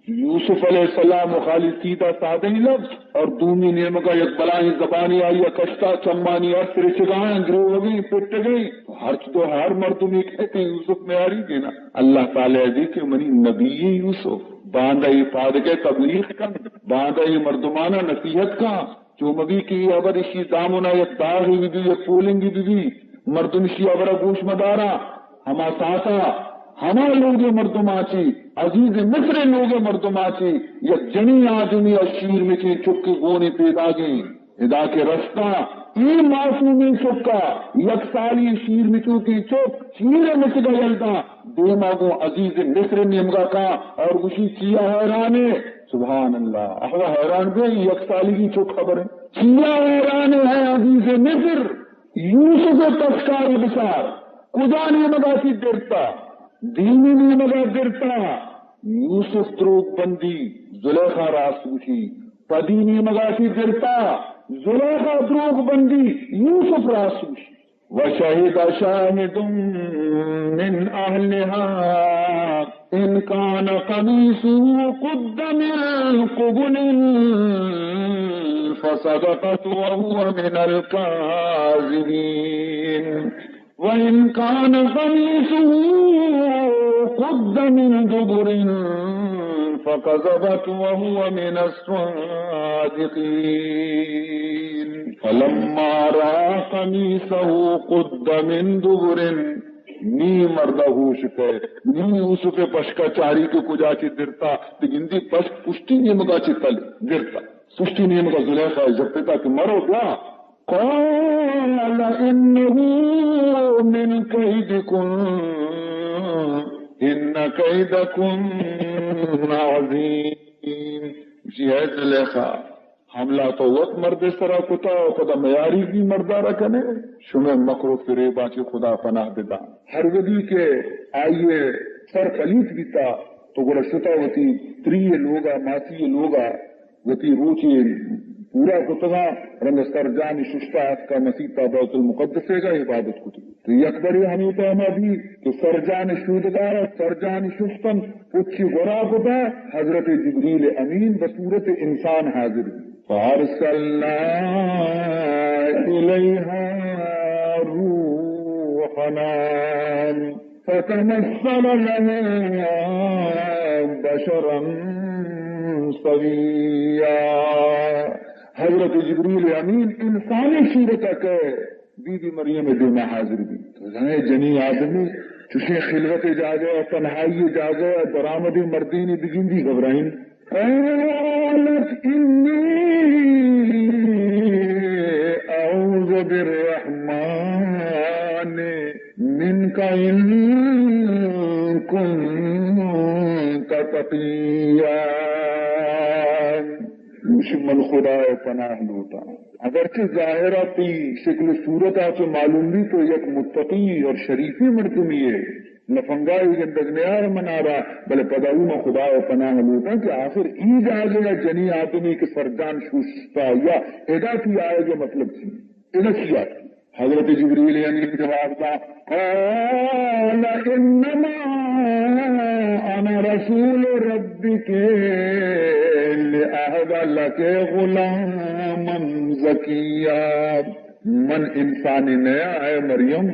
یوسف علیہ السلام و خالی سیدھا سادہ ہی لفظ، اور دومی نیمگا یک بلاہیں زبانی آئی ء کشتا، چمانی ارس رچگائیں، گروگیں، پٹگیں۔ ہرچ دو ہر مردمی کہتے ہیں یوسف میاری دینا۔ اللہ تعالی دی کہ منی نبی یوسف، باندا یہ پادگہ تبلیغ کن، باندا یہ مردمانا نصیحت کن، چو مبی کہ یہ حبر اشی دامنا یک داغی بی بی، یک پولنگی بی بی، مردم اشی حبر گوش مدارا۔ ہما ساعتا ہما لوگ مردماں چی، عزیز مصر لوگ مردماں چی، یک جنی آدمی ء شیر مچیں چکے گونے پیداگیں۔ ادا کہ رستا، اے معصومیں چکا، یک سالی شیر مچوکیں چک، شیر مچگا یلدا، دیما گوں عزیز مصر نیمگا کا اور گوشی چیا حیرانے؟ سبحان اللہ، احوا حیران بے، یک سالی کی چک خبر ہے۔ چیا حیرانے ہے عزیز مصر؟ یوسف ء پشکار بچار، کجا نیمگا چی درتا؟ دینی نیمگا درتا۔ یوسف دروگ بندی، زلیخا راست گوشی۔ پدی نیمگا چی درتا؟ زلیخا دروگ بندی، یوسف راست گوشی۔ وشهد شاهد من أهلها إن كان قميصه قد من قبل فصدقت وهو من الكاذبين وإن كان قميصه قد من دبر فكذبت وهو من الصادقين فلما رأى قميصه قد من دبر۔ نی مردا ہوش کئے، نی یوسف پشکا چاری کہ کجا چی درتا، تے گندی پشک پشتی نیمگا چی تل درتا۔ پشتی نیمگا زلیخا جپتا کہ مرو بیا۔ قال إنه من كيدكن إن كيدكن عظيم۔ جی اے زلیخا، حملہ تو وت مردے سرا کتا و پدا میاری بھی مردارا کنے، شمے مکر و فریباں چی خدا پناہ بدان۔ ہر وھدی کہ آئیے سر پلیت بیتا تو گڑا شتا وتی تری لوگا، ماسی لوگا، وتی روچے پورا کتگاں، رند سر جان ششتا اتکا مسیتا بیت المقدس گا عبادت کتی۔ تو یک برے ہمے پیما بی کہ سر جان شودگا، سر جان ششتن، پچی گورا کتا، حضرت جبریل امین بصورت انسان حاضر بی۔ فأرسلنا إليها روحنا فتمثل لها بشرا سويا۔ حضرت جبریل امین انسانی صورت کہ بی بی مریم دیما حاضر بی۔ تو زانے جنی آدمی چوشیں خلوت جاگہ، تنہائی جاگہ، درآمد مردین بگندی گھبرائیں۔ قالت إني أعوذ بالرحمن منك إن كنت تقيا۔ گوشی من خدا ء پناہ لوٹاں، اگرچہ ظاہرا تئی شکل و صورت ء چو معلوم بی تو یک متقی اور شریفیں مردمی ئے، لفنگائی گندگ نیار منارا، بلے پدا اوں من خدا ء پناہ لوٹاں کہ آخر ای جاگہ ء جنی آدمی کہ سرجان شوشتا یا ادا تئی آئیگ ء مطلب چی؟ ادا چی آتی؟ حضرت جبریل امین جواب دا، قال إنما أنا رسول ربك لأهب لك غلاما زكيا۔ من انسانی نیا اے مریم،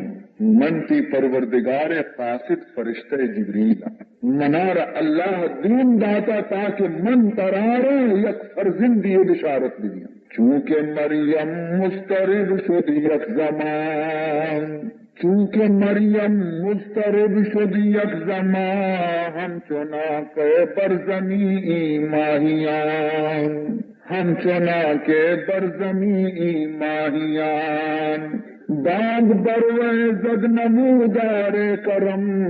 من تئی پروردگار ء قاصد فرشتہ جبریل آں۔ منارا اللہ دین داتا تاکہ من ترارا یک فرزندی بشارت بدیاں۔ چونکہ مریم مضطرب شد یک زمان، چونکہ مریم مضطرب شد یک زمان، ہمچنان کہ بر زمین ماہیان، ہمچنان کہ بر زمین ماہیان۔ بانگ برویں زد نمودار کرم،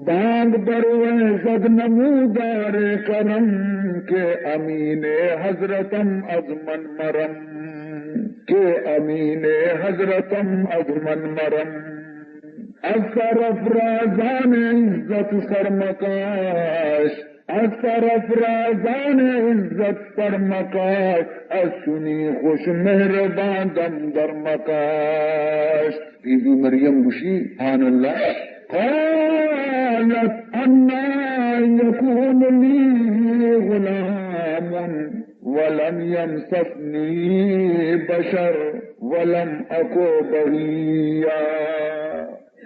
بانگ برویں زد نمودار کرم، کہ امین حضرتم از من مرم، کہ امین حضرتم از من مرم۔ از سرافرازان عزت سرمکاش، از سرافرازان عزت سرمکاش، از چنی خوش مہربان دم درمکاش۔ بی بی مریم گوشی، سبحان اللہ، قالت أنى يكون لي غلام ولم يمسسني بشر ولم أك بغيا۔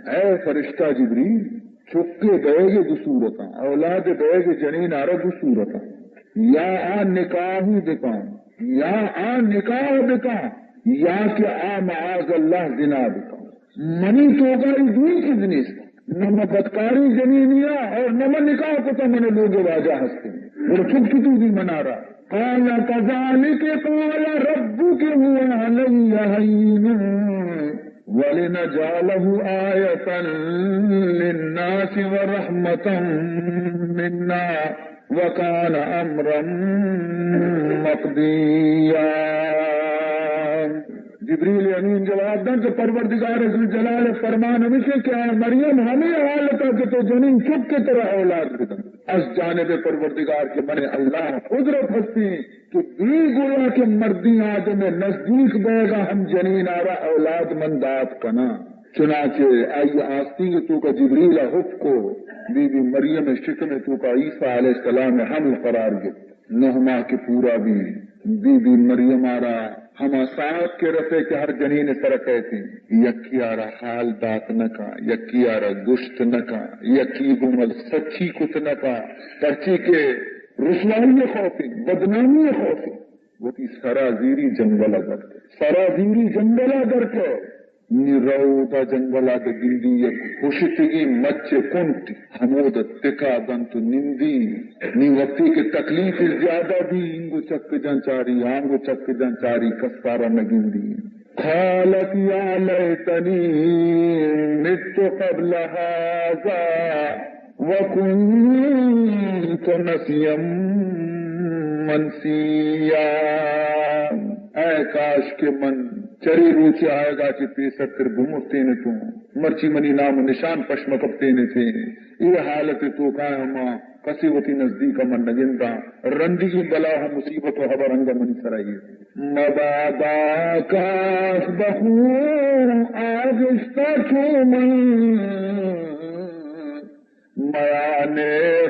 اے فرشتہ جبریل، چکے بئیگ ءِ دو صورتاں، اولاد بئیگ ءِ جنین ءَ را دو صورتاں، یا آ نکاح بکاں، یا آ نکاح بکاں، یا کہ آ معاذ اللہ زنا بکاں۔ منی توکا اے دوئیں چیز نیست۔ نہ من بدکاریں جنینیا اور نہ من نکاح کتا، من لوگ واجہ ہستیں۔ گڑا چک چتو بی منارا؟ قال كذلك قال ربك هو علي هين ولنجعله آية للناس ورحمة منا وكان أمرا مقضيا۔ جبریل امین جواب دنت کہ پروردگار ذوالجلال ءِ فرمان ہمیش انت کہ اے مریم، ہمے حالت ءَ کہ تو جنین چک ءَ ترا اولاد بدنت، از جانب پروردگار کہ من اللہ قدرت ہستی کہ بے گویا کہ مردیں آدم ءِ نزدیک بئیگا ہم جنین ءَ را اولاد من دات کناں۔ چنانچہ آئی آستینگ ءِ توکا جبریل ءَ حکم کو، بی بی مریم ءِ شکم ءِ توکا عیسیٰ علیہ السلام ءِ حمل قرار گپت۔ نہ ماہ کہ پورا بی، بی بی مریم ءَ را ہما ساعت کہ رسے کہ ہر جنین ءِ سرا کئیت، یکے ءَ را حال دات نہ کن، یکے ءَ را گوشت نہ کن، یکے گوں مل سچی کت نہ کن، پرچی کہ رسوائی ءِ خوف انت، بدنامی ءِ خوف انت۔ وتی سرا زیری جنگل ءَ در کئے، سرا زیری جنگل ءَ در کئے۔ نی رو دا جنگل ءَ دہ گندی یک ہشتگیں مچ ءِ کنٹ، ہمود ءَ تکا دنت و نندی۔ نی وقتی کہ تکلیف زیادہ بی، اینگو چک جان چاری، آنگو چک جان چاری، کس ءَ را نہ گندی۔ قالت يا ليتني مت قبل هذا وكنت نسيا منسيا۔ اے کاش کہ من چرے روچے آیگا چہ پیسرتر بمرتین اتوں، مرچی منی نام و نشان پشمہ کپتین اتیں۔ اے حالت توکا ہما کسے وتی نزدیک ءَ من نگنداں۔ رندیگیں بلا و مصیبت و ہبر انگہ منی سرا ایر۔ مبادا کاس بخوں آغشتہ چو من، میان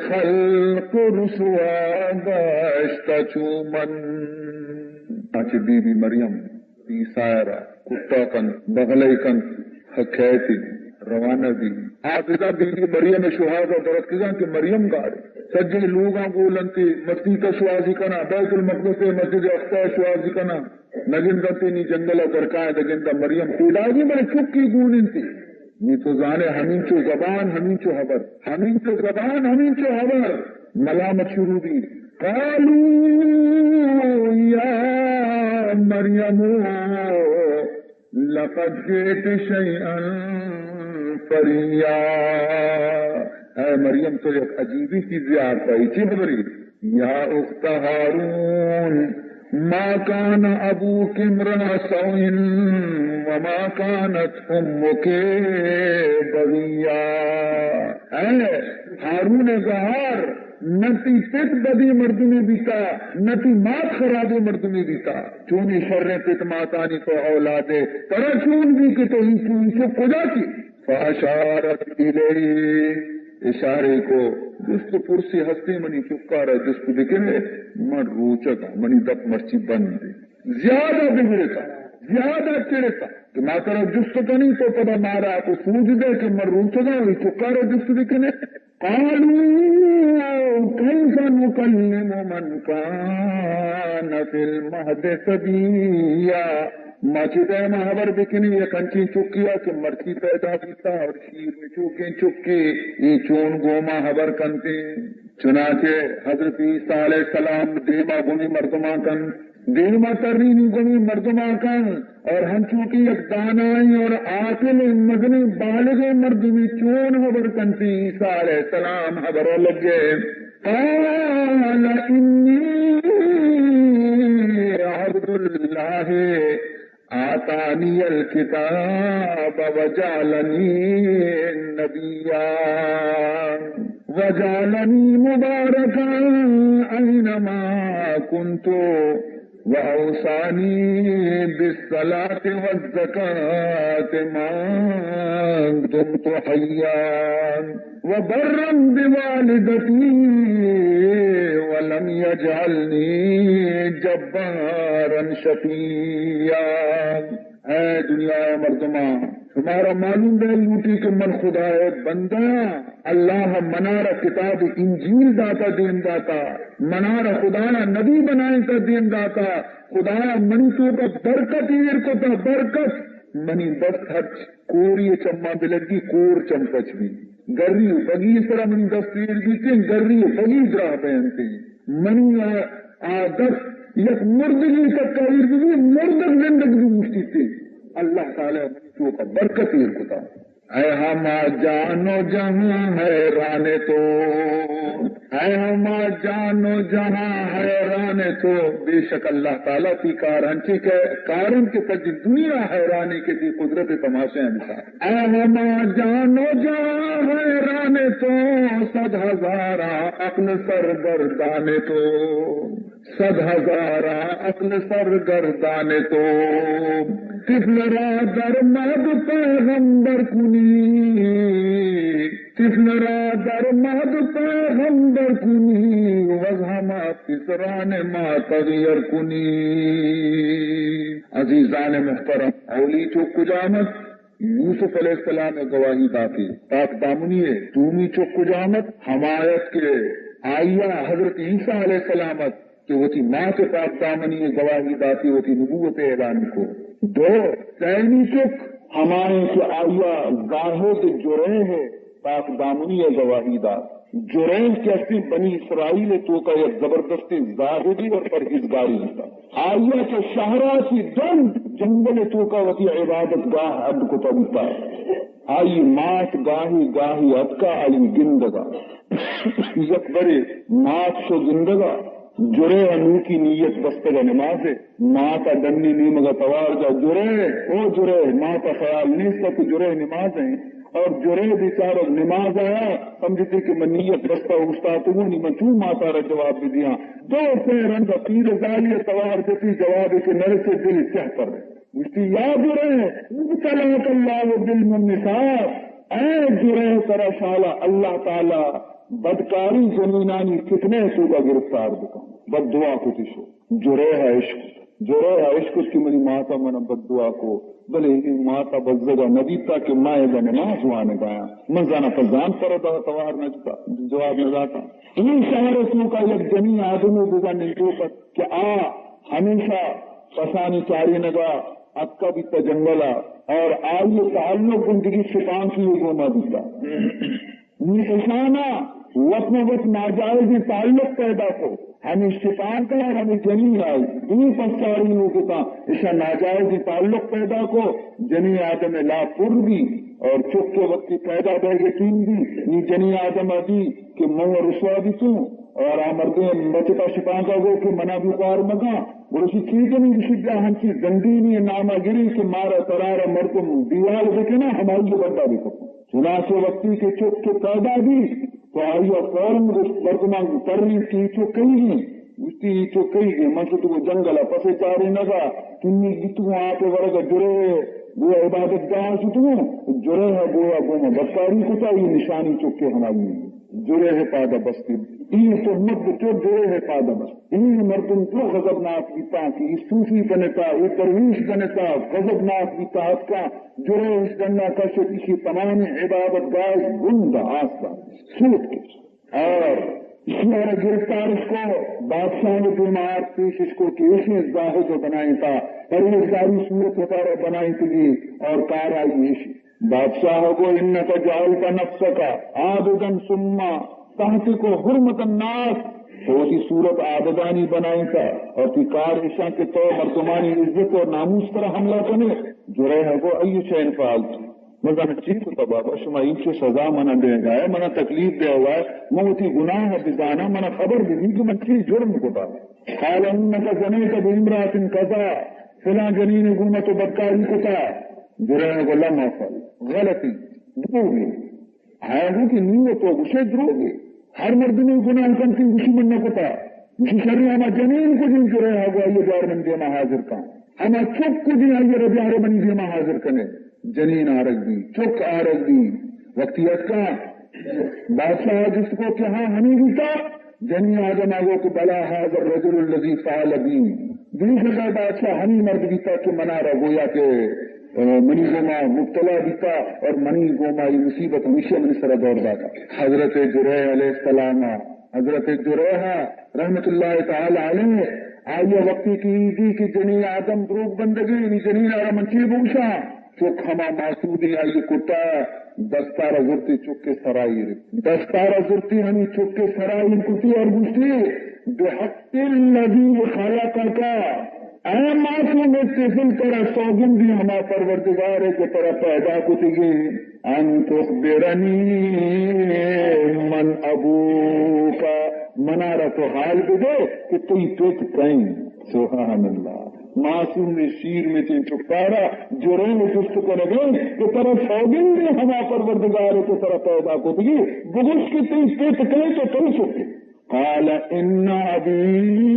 خلق رسوا گشتہ چو من۔ آ چہ بی بی مریم عیسیٰ ءَ را کٹا کنت، بغلہ کنت، کئیت، روانہ بی۔ حافظہ بی بی مریم ءِ شوہاز ءَ درتکگاں کہ مریم گار سجیں لوگاں گول انت، مسیت ءَ شوہازی کناں، بیت المقدس ءِ مسجد اقصی ءَ شوہازی کناں، نگندنت نی جنگل ءَ درکائیں، نگنداں مریم پیداگی بلے چکی گون انت۔ نی تو زانے ہمینچو زبان، ہمینچو ہبر، ہمینچو زبان، ہمینچو ہبر۔ ملامت شروع بی۔ قالوا يا مريم لقد جئت شيئا فريا۔ اے مریم، تو یک عجیبیں چیزے آرتا، اے چی خبرے؟ يا أخت هارون ما كان أبوك امرأ سوء وما كانت أمك بغيا۔ اے ہارون ءِ گہار، نہ تئی پت بدیں مردمے بیتا، نہ تئی مات خرابیں مردمے بیتا۔ چونیں شریں پت ماتانی تو اولادے، ترا چون بی کہ تو اینچو، اینچو کجا چی؟ فأشارت إليه، اشارے کو، جست و پرسی ہستیں منی چکارا جست بکنے، من روچگاں، منی دپ مرچی بند۔ زیادہ بگڑتا، زیادہ چڑتا کہ ما ترا جست کنی تو پدا مارا تو سوج دے کہ من روچگاں، اے چکارا جست بکنے۔ قالوا كيف نكلم من كان في المهد صبيا۔ ما چہ دائما ہبر بکنی یک انچیں چکیا کہ مرچی پیدا بیتا اور شیر نچوکیں چکے، اے چون گوما ہبر کنتے؟ چنانچہ حضرت عیسیٰ علیہ السلام دیما گمی مردمان کن دیما ترینی گمی مردماں کن اور ہنچو کہ یک دانائیں اور عاقل مزنیں بالغیں مردمے چون ہبر کنتی، عیسیٰ علیہ السلام ہبر لگے، قال إني عبد الله آتاني الكتاب وجعلني نبيا۔ وجعلني مباركا أينما كنت وأوصاني بالصلاة والزكاة ما دمت حيا وبرا بوالدتي ولم يجعلني جبارا شقيا. اے دنیا ءِ مردماں، شمارا معلوم بہ لوٹی کہ من خدا ءِ بندہ آں۔ اللہ ءَ منارا کتاب انجیل داتا، دیم داتا، منارا خدا ءَ نبی بنائینتا، دیم داتا، خدا ءَ منی توکا برکت ایر کتا، برکت۔ منی دست ہرچ کوری ءِ چماں بلگی، کور چم پچ بی۔ گری و بگی سرا منی دست ایر بیتیں، گری و بگی دراہ بینتیں۔ منی آ، آ دست یک مردگی تکا ایر بی، مردگ زندگ بی گوشتیتیں۔ اللہ تعالی منی توکا برکت ایر کتا۔ اے ہما جان و جہاں حیران تو، اے ہما جان و جہاں حیران تو، بے شک اللہ تعالی تی کار ہنچی کہ کارن کہ سجی دنیا حیرانی کہ تی قدرت تماشا بکا۔ اے ہما جان و جہاں حیران تو، صد ہزاراں عقل سرگردان تو۔ صد ہزاراں عقل سرگردان تو، طفل را در مهد پیغمبر کنی، طفل را در مهد پیغمبر کنی، و از همه پسران ما تغییر کنی. عزیزان محترم، اولی چک کجام ات؟ یوسف علیہ السلام ءَ گواہی داتی۔ پاک دامنی ءِ دومی چک کجام ات؟ ہما ات کہ آئی ءَ حضرت عیسیٰ علیہ السلام ات کہ وتی مات ءِ پاک دامنی ءِ گواہی داتی، وتی نبوت ءِ اعلان کو۔ دو، سیمی چک ہمائیں کہ آئی ءَ زاہد جریح ءِ پاک دامنی ءِ گواہی دات۔ جریح کہ استیں بنی اسرائیل ءِ توکا یک زبردستیں زاہدے اور پرہیزگارے بوتا۔ آئی ءَ چہ شہرا چہ ڈن جنگل ءِ توکا وتی عبادت گاہ اڈ کتا بوتا۔ آئی مات گاہے گاہے اتکا آئی گندگا۔ یک برے مات شو گندگا، جریح ءَ نوکی نیت بستگا نماز ءِ۔ مات ءَ ڈنی نیمگا توار جا، جریح، او جریح، مات ءَ خیال نیست کہ جریح نماز ءَ ایں۔ اور جریح بیچارہ نماز آیا، سمجھتی کہ من نیت بستا اوشتاتگوں، نی من چون ماتا را جواب بدیاں؟ دو سے رند پیر زالی توار جتی، جوابے کہ نرسے دل چہ پر۔ گوشتی، یا جریح، ابتلاک اللہ بالنساء، اے جریح ترا شالا اللہ تعالی بدکاری جنینانی فتنہ ءِ توکا گرفتار بکن۔ بد دعا کتی شو۔ جریح ءَ اشکت۔ جریح ءَ اشکت کہ منی مات ءَ من ءَ بددعا کو، بلے اے مات ءَ بزگ ءَ نہ بیتا کہ من ادا نماز وانگ ءَ آں۔ من زاناں پہ زانت ءَ را داں توار نہ جتا، جواب نہ داتا۔ اے شہر ءِ توکا یک جنی آدمے بوگا نندوک ات کہ آ ہمیشہ پسانی چارینگ ءَ اتکا بیتا جنگل ءَ، اور آئی ءِ تعلق گوں دگہ شپانکی ءِ گوما بیتا۔ نی اشانا وت مہ وت ناجائزیں تعلق پیدا کو، ہمے شپانک ءَ اور ہمے جنین ءَ دوئیں پساری لوگ اتاں، اشاں ناجائزیں تعلق پیدا کو، جنین آدم ءِ لاپ پر بی اور چک ءِ وقتی پیدا بیگ ءِ ٹیم بی، نی جنین آدم ءَ بی کہ من رسوا بیتوں اور آ مردیں بچتا شپانک ءَ گو کہ منا بھی خوار مکن، گڑا اشی چی کنی؟ گوشی بیا ہنچی زنڈینی نام ءَ گری کہ مارا ترارا مردم دیوال بکنا، ہمائی بندہ بکن۔ چنانچہ وقتی کہ چک پیدا بی تو آئی ءَ فوراً گوشت، مردماں ترینت کہ اے چک کئیگیں؟ گوشتی، اے چک کئیگیں؟ من شتگوں جنگل ءَ پسے چارینگ ءَ، تنیگ بیتگوں آپ ءِ ورگ ءَ، جریح ءِ گویا عبادت گاہ ءَ شتگوں، جریح ءَ گویا گوں من بدکاری کتا، اے نشانی چک ءِ ہمائی۔ جریح ءِ پاد ءَ بست۔ اے تہمت بچو جریح ءِ پاد ءَ بست۔ اے مردم چو غضبناک بیتاں کہ اے صوفی بنتا، اے درویش بنتا، غضبناک بیتا اتکاں۔ جریح اش ڈنا کشت، ایشی تمامیں عبادت گاہ اش بند آستا سوت کشت۔ اور ایشی ءَ را گرفتار اش کو، بادشاہ ءِ دیما آرت، پیش اش کو کہ ایشی زاہد ءَ بنائینتا، پرہیزگاری صورت وتارا بنائینتگی اور کار آئی ایشی۔ بادشاہ ءَ گو، انک جعلت نفسک عابدا ثم تهتك حرمة الناس، تو وتی صورت عابدانی بنائینتا اور تی کار ایشاں کہ تو مردمانی عزت اور ناموس سرا حملہ کنے۔ جریح ءَ گو، ای شیء فعلت، من زاناں چی کتا بابا، شما اینچو سزا منا دیگا ئے، منا تکلیف دیگا ئے، من وتی گناہ بزاناں، منا خبر بدی کہ من چی جرم کتا۔ قال انک زنیت بامرأة کذا، فلاں جنین گوما تو بدکاری کتا۔ جریح ءَ گو، لم افعل، غلطی، دروگے۔ آیا گو کہ نی و تو گوشے دروگے۔ ہر مردمے گناہ کنت، گوشی من نہ کتا۔ گوشی شریں ہما جنین کجیں، جریحہ گو آئی بیار منی دیما حاضر کن۔ ہما چک کجیں، آئی را بیار منی دیما حاضر کنے۔ جنین آرگ بی، چک آرگ بی۔ وقتی اتکا، بادشاہ جست کو کہ ہاں ہمیں بیتا؟ جنین آدم آ گو کہ بلا هذا الرجل الذي فعل بي۔ بے شک بادشاہ ہمیں مرد بیتا کہ منارا گویا کہ، آ، منی گوما مبتلا بیتا اور منی گوما یہ مصیبت ہمیشہ منی سرا دور داتا۔ حضرت جریح علیہ السلام، حضرت جریح رحمت اللہ تعالی علیہ، آئی وقتی کہ دی کہ جنین آدم دروگ بندگی، یعنی جنین آرا من چی بوشا؟ چک ہما معصومی آئی کٹا، دستارا زرتی چک سرائی، دستارا زرتی ہمی چک سرائی کتی اور گوشتی، بحق الذي خلقك، اے معصوم طفل، ترا سوگندی ہما پروردگار کہ ترا پیدا کتگی، ان تخبرني من أبوك، منارا تو حال بدے کہ تئی پت کئیں۔ سبحان اللہ۔ معصوم شیر مچیں چکارا جریح جست کنگے کہ ترا سوگندی ہما پروردگار کہ ترا پیدا کتگی، بگوش کہ تئی پت کئیں تو تئی چکے۔ قال إن أبي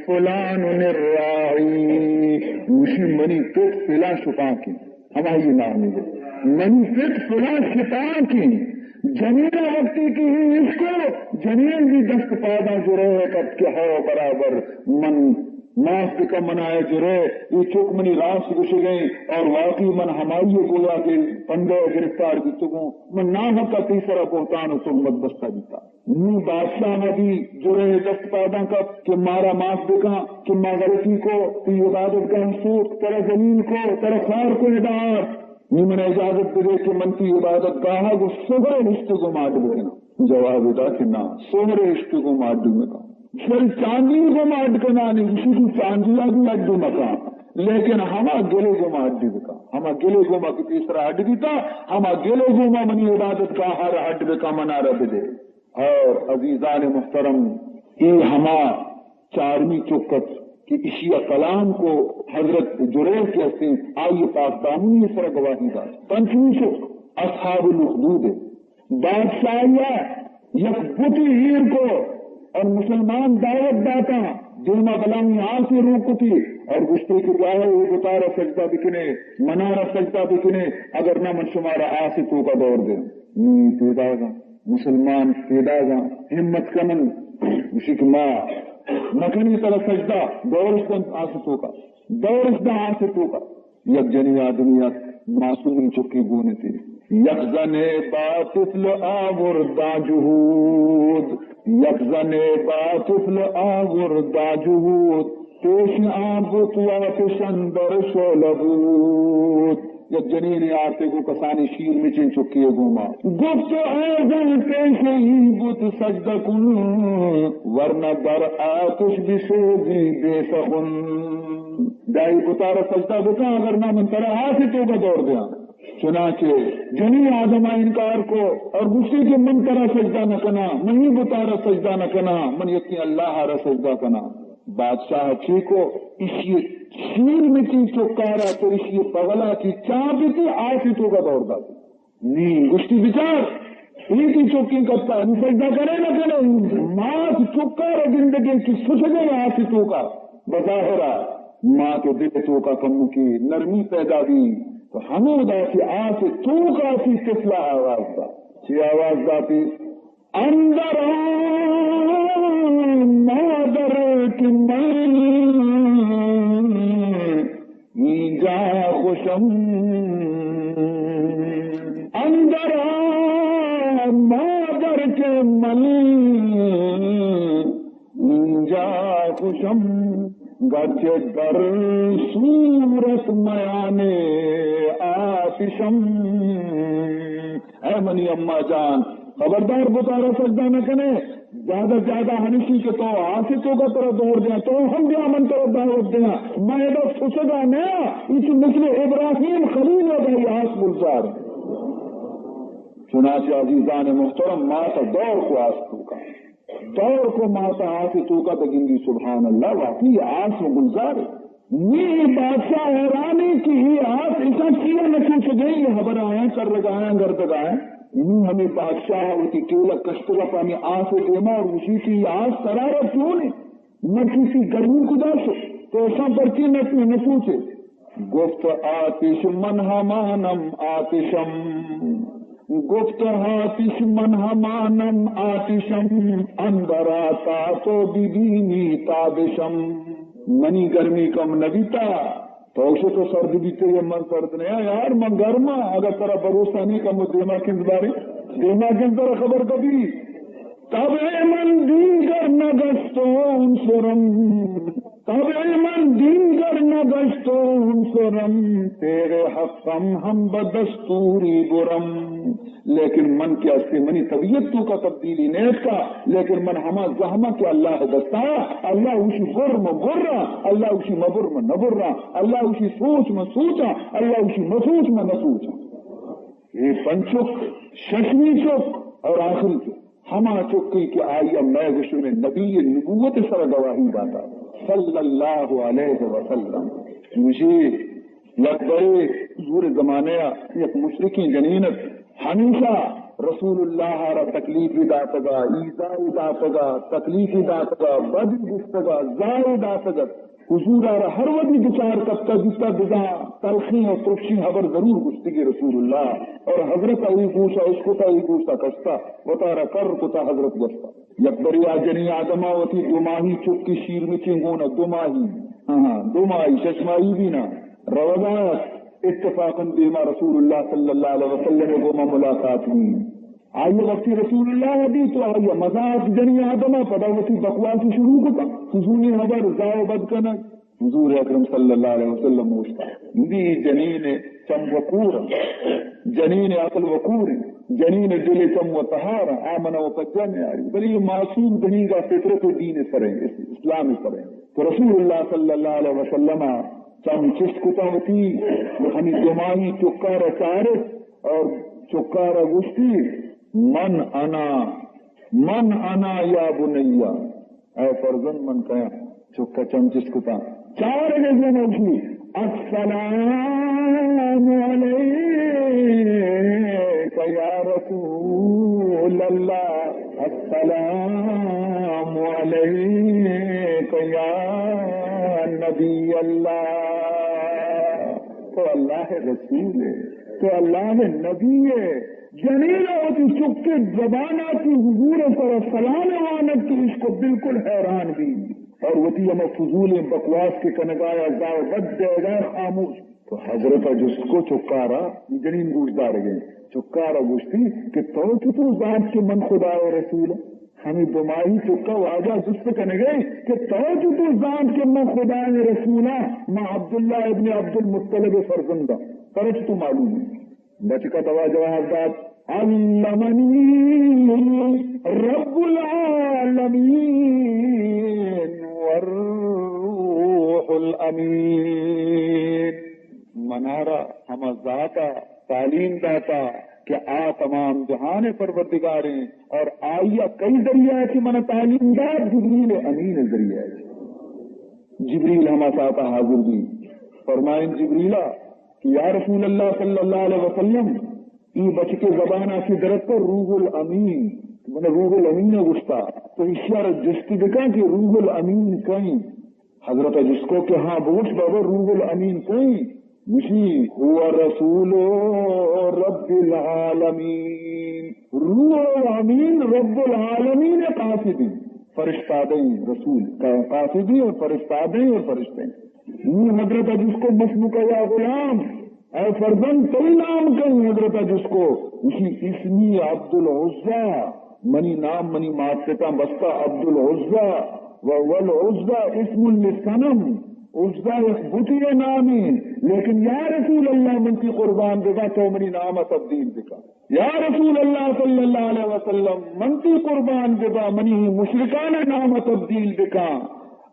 فلان الراعي، گوشی منی پت فلاں شپانکیں، ہمائی نامی ہے، منی پت فلاں شپانکیں۔ جنین وقتی کہ ہی اس کو، جنین بھی دست پاداں جریح کت کہ ہو برابر من معاف بکن منا اے جریح، یہ چک منی راست گوشگیں اور واقعی من ہمائی گویا کہ پندے گرفتار بیتگوں، من ناحق تئی سرا بہتان و تہمت بستہ بیتا۔ نی بادشاہ ءَ بھی جریح دست پاداں کپت کہ مارا معاف بکن کہ ما غلطی کو، تئی عبادت گاہ سوت، ترا ذلیل کو، ترا خوار کو، ادا آر۔ نی من اجازت بدے کہ من تئی عبادت گاہ ءَ گوں سہرے ہشتے گوں ما اڈ بکناں۔ جواب دا کہ نا، سہرے ہشتے گوں ما اڈ مکن۔ شل چاندی گوں ما اڈ کناں، نی گوشی کہ چاندی ءَ بھی اڈ مکن، لیکن ہما گلے گوں ما اڈ بکن۔ ہما گلے گوں ما کہ پیسرا اڈ بیتا، ہما گلے گوں ما منی عبادت گاہ ءَ را اڈ بکن، منا را بدے۔ اور عزیزان محترم، اے ہما چارمی چک ات کہ اشی ءَ کلام کو، حضرت جریح کہ استیں، آئی پاک دامنی سر گواہی دات۔ پنچمی چک اصحاب الاخدود ءِ۔ بادشاہی ءَ یک بتی ایر کو اور مسلمان دعوت داتا، دیما بلاہیں آسے روک کتی اور گوشتے کہ جاہے اے بتارا سجدہ بکنے، منارا سجدہ بکنے، اگر نہ من شمارا آسے توکا دور دیں۔ نی پیداگا مسلمان پیداگا ہمت کنن، گوشی کہ ما نکنی ترا سجدہ، دورش دن آس توکا، دورش دن آس توکا۔ یک جنی آدمی ات، معصومی چکی گونتی۔ یک زنے با طفل آورداں جهود، یک زنے با طفل آورداں جهود، پیش آن بت و آتش اندر شعله بود۔ یک جنینے آرتے گوں کسانیں شیر مچیں چکے ءِ گوما۔ گفت اے زن پیش این بت سجده کن، ورنه در آتش بسوزی بے سخن۔ دائی بتارا سجدہ بکن، اگر نہ من ترا آس توکا دور دیاں۔ چنانچہ جنی آدم ءَ انکار کو اور گوشتی کہ من ترا سجدہ نہ کناں، من اے بتارا سجدہ نہ کناں، من یکیں اللہ ءَ را سجدہ کناں۔ بادشاہ چی کو؟ اشی شیر مچیں چکارا چو اشی بغلا چی چاپ بیتی، آسی توکا دور داتی۔ نی گوشتی بچار، اے تئی چکیں کتا، نی سجدہ کنے نہ کنے، مات چکارا گندگے چی سچگے آسی توکا۔ بظاہرا مات دل توکا کمکی نرمی پیدا بی، تو ہمودا چی آسی توکا چی طفلا آواز دا۔ چی آواز داتی؟ اندر آ مادر کہ من اینجا خوشم، اندر آ مادر کہ من اینجا خوشم، گرچہ در صورت میان آتشم۔ اے منی اماں جان، خبردار بتارا سجدہ نہ کنے۔ زیادہ زیادہ ہنشی کہ تو آسے توکا ترا دور دیاں، تو ہم بیا من ترا دعوت دیاں۔ ما ادا سسگا نیا، اچ مثل ابراہیم خلیل ءَ آس گلزار۔ چنانچہ عزیزان محترم، ماتا دور کو آس توکا۔ دور کو ماتا آس توکا تو گندی، سبحان اللہ، واقعی آس و گلزار۔ نی بادشاہ حیرانی کہ اے آس اشاں چیا نہ چوشگے، اے ہبر آیاں کرگا آیاں گردگا آیاں۔ نی ہمے بادشاہ وتی ٹیلک کشتگ ءَ پہ ہمے آس ءِ دیما اور گوشی کہ اے آس ترا را چون انت؟ مرچی تئی گرمی کجا شت؟ تو اشاں پرچے نہ، نہ سوچے؟ گفت آتش من همانم آتشم، گفت آتش من همانم آتشم، اندر آتش تو ببینی تابشم۔ منی گرمی کم نہ بیتا، تو شت و سرد بیتے، من سرد نیا یار، من گرما۔ اگر ترا بھروسہ نہیں، کم دیما کنز بارے، دیما کنز ترا خبر کبھی۔ طبع من دیگر نگشت و عنصرم، طبع من دیگر نگشت و عنصرم، تیغ حقم هم به دستوری برم۔ لیکن من کہ ہستی، منی طبیعت توکا تبدیلی نیتکا، لیکن من ہما زہما کہ اللہ دستا، اللہ اوشی بر من برا، اللہ اوشی مبر من نبرا، اللہ اوشی سوچ من سوچا، اللہ اوشی مسوچ من نسوچا۔ اے پنچک ششمی چک اور آخری چک، ہما چکی کہ آئی ءَ مئے گوشونے نبی نبوت سر گواہی داتا، صلی اللہ علیہ وسلم۔ مجھے یک برے حضور زمانے ءَ یک مشرکیں جنین ات، ہمیشہ رسول اللہ ءَ را تکلیفی داتگا، ایذائی داتگا، تکلیفی داتگا، بدی گفتگا، زائی داتگا۔ حضور ءَ را ہر وھدی بچار کپتہ بوتہ، بزاں تلخیں اور ترشیں ہبر ضرور گوشتگی رسول اللہ۔ اور حضرت ءَ اے گوشا اشکتہ، اے گوشا کشتہ، وتارا کر کتہ، حضرت گوشتہ۔ یک برے آ جنی آدما وتی دو ماہی چکی شیرمچیں گونا، دو ماہی، ہاں، ہاں، دو ماہی، شش ماہی بھی نہ، روگا ات، اتفاقاً دیما رسول اللہ صلی اللہ علیہ وسلم گوما ملاقات ہوئی۔ آئی وقتی رسول اللہ دی تو آئی مزاق جنی آدما، پدا وتی بکواس شروع کتا، فضولی خبر، زاو بد کنگ۔ حضور اکرم صلی اللہ علیہ وسلم گوشتا، دی جنین چم وقور، جنین عقل وقور، جنین دل چم و تہار، آمن و پجا نیاری، بلے یہ معصوم دنیگا فطرت دین سریں، اس-، اسلام سریں۔ تو رسول اللہ صلی اللہ علیہ وسلم چم چست کتا وتی، ہمی دو ماہی چکارا چارت اور چکارا گوشتی، من انا، من انا یا بنیا، اے فرزند من کئے آں؟ چکا چم چست کتاں۔ چارگ ءَ زموشی، السلام علیک یا رسول اللہ، السلام علیک یا نبی اللہ۔ تو اللہ ءِ رسول ئے، تو اللہ ءِ نبی ئے۔ جنین ءَ وتی چکے زبان ءَ چہ حضور ءِ سر ءَ سلام وانگ کہ اشکو بالکل حیران بی اور وتی ہما فضولیں بکواس کہ کنگایا زاو بد دیگا خاموش۔ تو حضرت ءَ جست کو چکارا، جنین گوش دارگیں، چکارا گوشتی کہ تو چطور زانت کہ من خدا ءِ رسول آں؟ ہمے دو ماہی چکا واجہ جست کنگے کہ تو چطور زانت کہ من خدا ءِ رسول آں؟ من عبداللہ ابن عبدالمطلب ءِ فرزند آں، ترا چطور معلوم انت؟ بچکا دوا جواب دات، علمنی رب العالمین والروح الامین۔ منارا ہما ذاتا تعلیم داتا کہ آ تمام جہان پروردگاریں اور آئی ءَ کئی ذریعہ کہ من تعلیم دات؟ جبریل امین ذریعہ۔ جبریل ہما ساعتا حاضر بی، فرمائیں جبریلا کہ یا رسول اللہ صلی اللہ علیہ وسلم، اے بچکے زبانا چہ درتہ روح الامین، من روح الامین گوشتا، تو ایشی ءَ را جست بکن کہ روح الامین کئیں؟ حضرت ءَ جست کو کہ ہاں بگوش بابا، روح الامین کئیں؟ گوشی، هو رسول رب العالمین، روح الامین رب العالمین قاصدی، فرشتادیں رسول، قاصدی اور فرشتادیں اور فرشتے۔ نی حضرت ءَ جست کو، ما اسمک یا غلام، اے فرزند، تئی نام کئیں؟ حضرت ءَ جست کو، گوشی، اسمی عبدالعزی، منی نام منی مات پتاں بستہ عبدالعزی، و والعزی اسم لصنم، عزی یک بتی نامی، لیکن یا رسول اللہ، من تئی قربان بباں، تو منی نام تبدیل بکن۔ یا رسول اللہ صلی اللہ علیہ وسلم، من تئی قربان بباں، منی مشرکانہ نام تبدیل بکن۔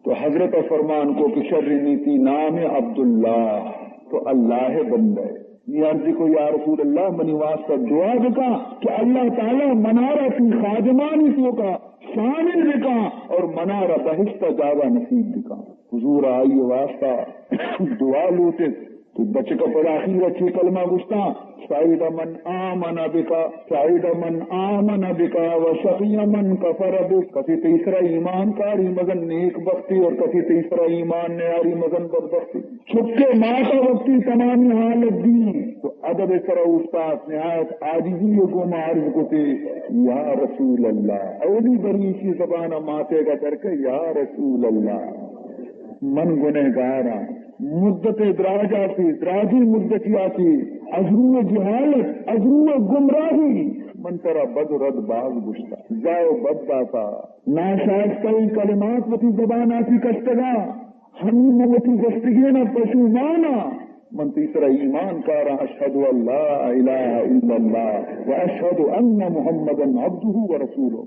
تو حضرت ءَ فرمان کو کہ شر، نی تئی نام عبداللہ، تو اللہ ءِ بندہ ئے۔ نی عرض کو، یا رسول اللہ، منی واسطہ دعا بکن کہ اللہ تعالی منارا تئی خادمانی توکا شامل بکن اور منارا بہشت ءَ جاگہ نصیب بکن۔ حضور ءَ آئی واسطہ دعا لوٹت۔ تو بچک ءَ پدا آخیر ءَ چی کلمہ گوشتاں؟ سعید من آمن بکا، سعید من آمن بکا و شقی من کفر بک۔ کسی تئی سرا ایمان کاری مزن نیک بختی اور کسی تئی سرا ایمان نیاری مزن بدبختی۔ چکے ماتا وقتی تمامی حالت دی تو ادب سرا اوشتات، نہایت عاجزی گوما عرض کتے، یا رسول اللہ۔ اولی بری ایشی زبان ماتے گا درکے، یا رسول اللہ، من گنہگاراں۔ مدت دراج آتی، دراجی مدتی آتی، از روئے جہالت، از روئے گمراہی، من ترا بد و رد باز گوشتا، زاہ و بد داتا، ناشائستہ کلمات وتی زبان آتی کشتگا، ہنی من وتی گوشتگینا پشومانا، من تئی سرا ایمان کاراں، اشہد ان لا الہ الا اللہ و اشہد ان محمدا عبدہ و رسولہ۔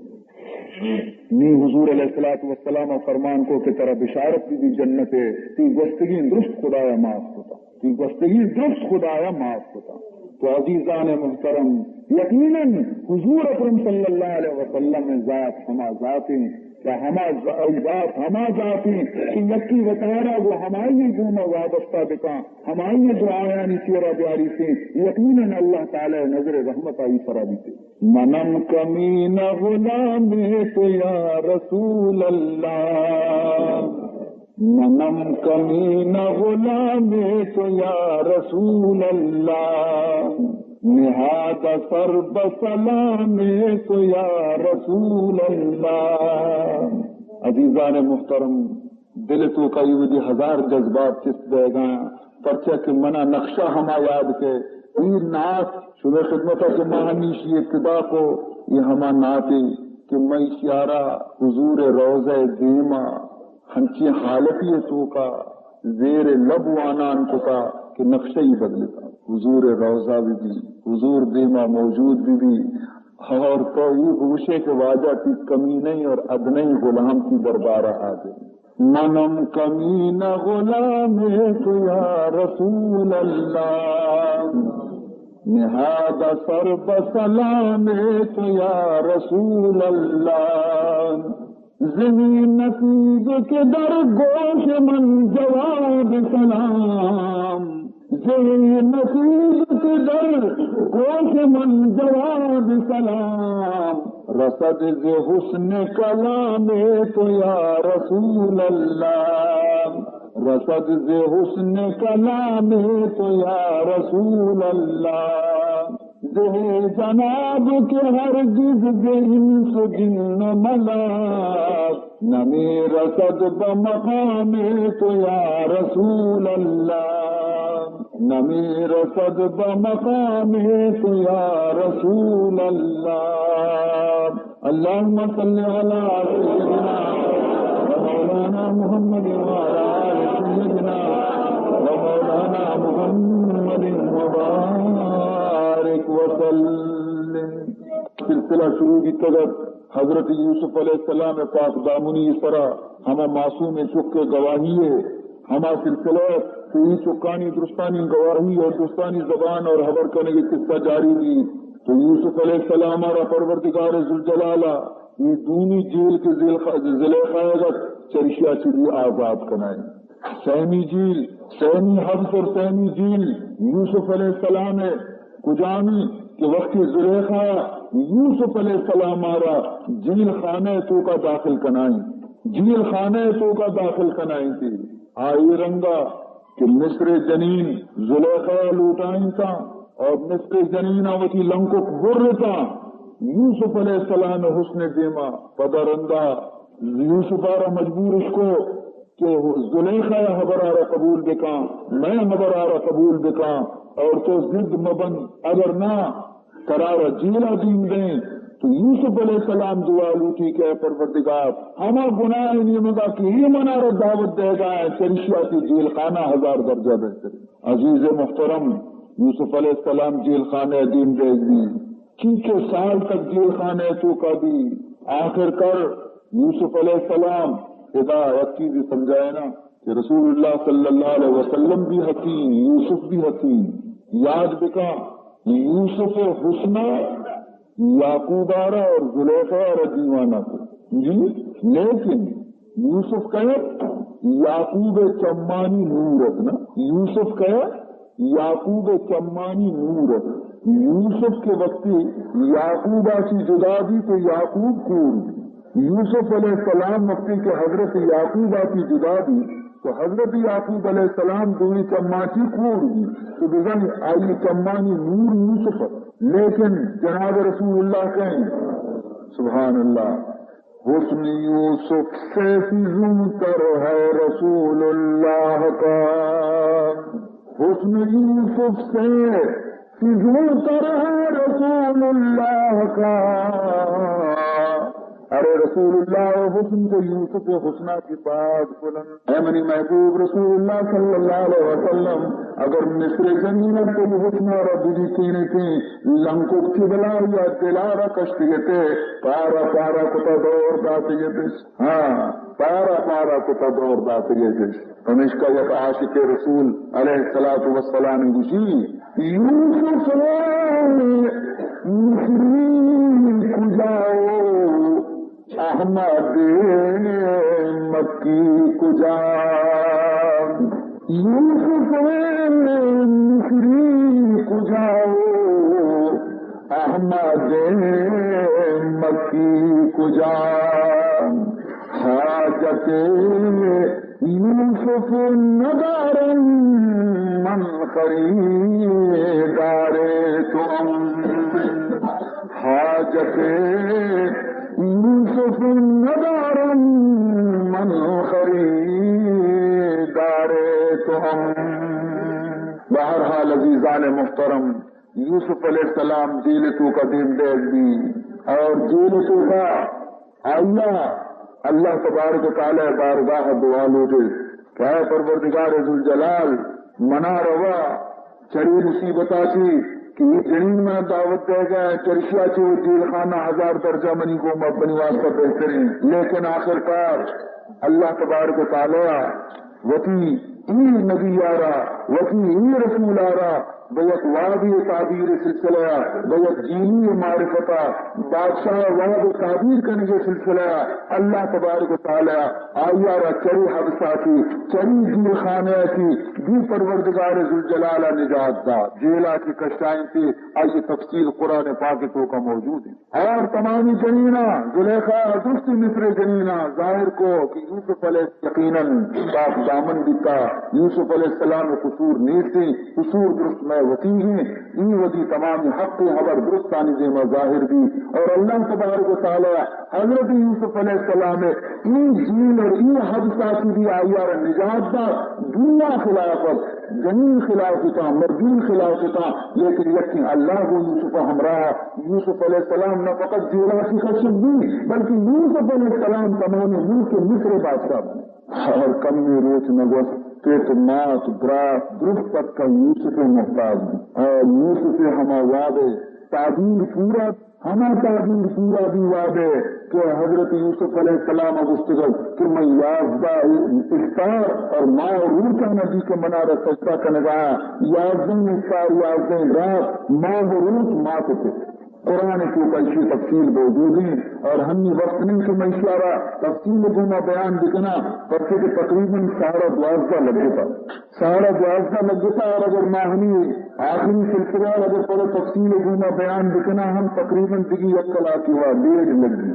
نی حضور علیہ الصلوۃ والسلام فرمان کو کہ ترا بشارت بی بی جنت ہے، تی گوشتگین درست خدایا معاف کتا، تی گوشتگین درست خدایا معاف کتا۔ تو عزیزان محترم، یقیناً حضور اکرم صلی اللہ علیہ وسلم ذات ہما ذات ہیں کہ ہما ذ-، ذات ہما ذات ہیں کہ یکی وتارا وہ ہمائی گوما وابستہ بکاں، ہمائی دعایانی چیرا بیاری سے، یقیناً اللہ تعالی نظر رحمت آئی سرا بیتے۔ منم کمینہ غلام تو یا رسول اللہ، منم کمینہ غلام تو یا رسول اللہ، نہاد سر بسلام تو یا رسول اللہ۔ عزیزان محترم، دل توکا ای ودی ہزار جذبات چست بیگا، پرچا کہ منا نقشہ ہما یاد کہ ای نعت شمئے خدمتا کہ ما ہمیشی ابتدا کو، یہ ہما نعتے کہ میں اشیارا حضور روضہ دیما ہنچیں حالتی توکا زیر لب وانان کتا کہ نقشہ ای بدلتا۔ حضور روضہ بی بی، حضور دیما موجود بی بی، اور تو یہ گوشے کہ واجہ تی کمینہ اور ادنی غلام تی دربارہ حاضر۔ منم کمینہ غلام تو یا رسول اللہ، نہاد سر بسلام تو یا رسول اللہ۔ زہی نصیب کہ در گوش من جواب سلام، زہی نصیب کہ در گوش من جواب سلام، رسد ز حسن کلام تو یا رسول اللہ، رسد ز حسن کلام تو یا رسول اللہ۔ زہ جناب کہ ہرگز ز انس و جن و ملاک نمی رسد بہ مقام تو یا رسول اللہ، نمی رسد بہ مقام تو یا رسول اللہ۔ اللهم صل على سيدنا ومولانا محمد وعلى آل سيدنا ومولانا محمد وبارك وسلم۔ سلسلہ شروع بیتگ ات، حضرت یوسف علیہ السلام پاک دامنی سرا ہما معصوم چک گواہی ہے، ہما سلسلہ کہ ای چکانی درستانی گواہی اور درستانی زبان اور خبر کنگی قصہ جاری بی۔ تو یوسف علیہ السلام را پروردگار ذوالجلال ء اے دومی جیل کہ زلیخا، زلیخا ء ات، چریشی ء چہ دی آزات کنائیں۔ سیمی جیل، سیمی حبس اور سیمی جیل یوسف علیہ السلام ء کجامی کہ وقتی زلیخا یوسف علیہ السلام ء را جیل خانہ ء توکا داخل کنائیں، جیل خانہ ء توکا داخل کنائیں تھی۔ آئی رنگا کہ مصر جنین زلیخا لوٹائینتاں اور مصر جنین وتی لنکک برتاں یوسف علیہ السلام حسن دیما، پدا رندا یوسف آرا مجبور اشکو کہ زلیخا حبر آرا قبول بکاں، میں حبر آرا قبول بکاں اور تو ضد مبن، اگر نہ ترا را جیل ء دیم دیں۔ تو یوسف علیہ السلام دعا لوٹی کہ اے پروردگار، ہما گناہ ء نیمگا کہ اے منا را دعوت دئیگا ء، چریشی ء تئی جیل خانہ ہزار درجہ بہتر۔ عزیز محترم، یوسف علیہ السلام جیل خانہ ء دیم دئیگ بی، چنچو سال تک جیل خانہ ء توکا بی۔ آخر کر یوسف علیہ السلام ادا یک چیزے سمجھائے نا، کہ رسول اللہ صلی اللہ علیہ وسلم بھی حکیم، یوسف بھی حکیم۔ یاد بکا، یوسف حسنا یعقوب آرا اور زلیخا آرا دیوانا کو۔ جی، لیکن یوسف کہے یعقوب چمانی نور اتنا، یوسف کہے یعقوب ءِ چمانی نور ات۔ یوسف کہ وقتی یعقوب ءَ چہ جدا بیت تو یعقوب کور بیت۔ یوسف علیہ السلام وقتی کہ حضرت یعقوب ءَ چہ جدا بیت تو حضرت یعقوب علیہ السلام دوئیں چماں چہ کور بیت۔ تو بزاں آئی چمانی نور یوسف ات۔ لیکن جناب رسول اللہ کہیں، سبحان اللہ، حسن یوسف سے فزون تر ہے رسول اللہ کا، حسن یوسف سے فزون تر ہے رسول اللہ کا۔ ارے رسول اللہ ءِ حسن تو یوسف ءِ حسن ءَ چہ باز بلند۔ اے منی محبوب رسول اللہ صلی اللہ علیہ وسلم، اگر مصر ءِ جنین ءَ تئی حسن ءَ را بجیتینیتیں، لنکک چہ بلاہی ءَ دل ءَ را کشتگتے، پارا پارا کتا دور داتگتش۔ ہاں، پارا پارا کتا دور داتگتش۔ پمیشکا یک عاشق رسول علیہ الصلوۃ والسلام گوشی، یوسف مصری کجا و احمد مکی کجا؟ یوسف مصری کجا و احمد مکی کجا؟ حاجت یوسف ندارم من خریدار توام۔ حاجت یوسف ندارم من خریدار توام۔ بہرحال عزیزان محترم، یوسف علیہ السلام جیل ءِ توکا دیم دیگ بی اور جیل ءِ توکا آئیا اللہ تبارک و تعالی بارگاہ دعا لوٹے کہ اے پروردگار ذوالجلال، منا روا چری مصیبتا چی کہ اے جنین منا دعوت دے گا، چرشیا چی وہ جیل خانہ ہزار درجہ منی گوما منی واسطہ بہتریں۔ لیکن آخر کار اللہ تبارک و تعالی وتی اے نبی آرا، وتی اے رسول آرا بہ یک وابی تعبیر سلسلہ ءَ، بہ یک جیلی معرفت ءَ، بادشاہ واب تعبیر کنگے سلسلہ ءَ، اللہ تبارک و تعالی آئی ءَ را چری حبسا چی، چری جیل خانہ چی، دی پروردگار ذوالجلال نجات دا۔ جیلا چی کشائیں تے، آئی تفصیل قرآن پاک توکا موجود ہے۔ اور تمامی جنینا، زلیخا درستی مصر جنینا ظاہر کو کہ یوسف علیہ یقیناً پاک دامن بیتا، یوسف علیہ السلام قصور نیستی، قصور درست میں وتی ہیں۔ ای ودی تمامی حق خبر درستانی دیما ظاہر بھی۔ اور اللہ تبارک و تعالی حضرت یوسف علیہ السلام ای جیل اور ای حبساتی بھی آئی ءَ را نجات دا۔ دنیا خلافت، جنین خلاف تا، مردین خلاف تا، لیکن یقین اللہ کو یوسف ہمراہ۔ یوسف علیہ السلام نہ فقط جیلا چی کشگ بی، بلکہ یوسف علیہ السلام تمام ملک مصر بادشاہ بی۔ اور کمی روچ نہ گوست، پت مات برات درست تک کا یوسف محتاج بی۔ اور یوسف ہما وعدے تعبیر پورا، ہما تعبیر پورا بی وعدے کہ حضرت یوسف علیہ السلام گوشتگ کہ من یازدہ افطار اور ماہ روچانا بی کہ منارا سجدہ کنگا، یازدہ افطار، یازدہ رات، ماہ روچ مات پت۔ قرآن توکا ایشی تفصیل موجود ہیں اور ہمی وقت نہیں کہ میں ایشی را تفصیل گوما بیان بکنا، پرچہ کہ تقریباً ساڑھا دوازدہ لگتا، ساڑھا دوازدہ لگتا۔ اور اگر ما ہمی آخری سلسلہ اگر پر تفصیل گوما بیان بکنا ہم تقریباً دگی یک کلاکی وا ڈیڑھ لگی۔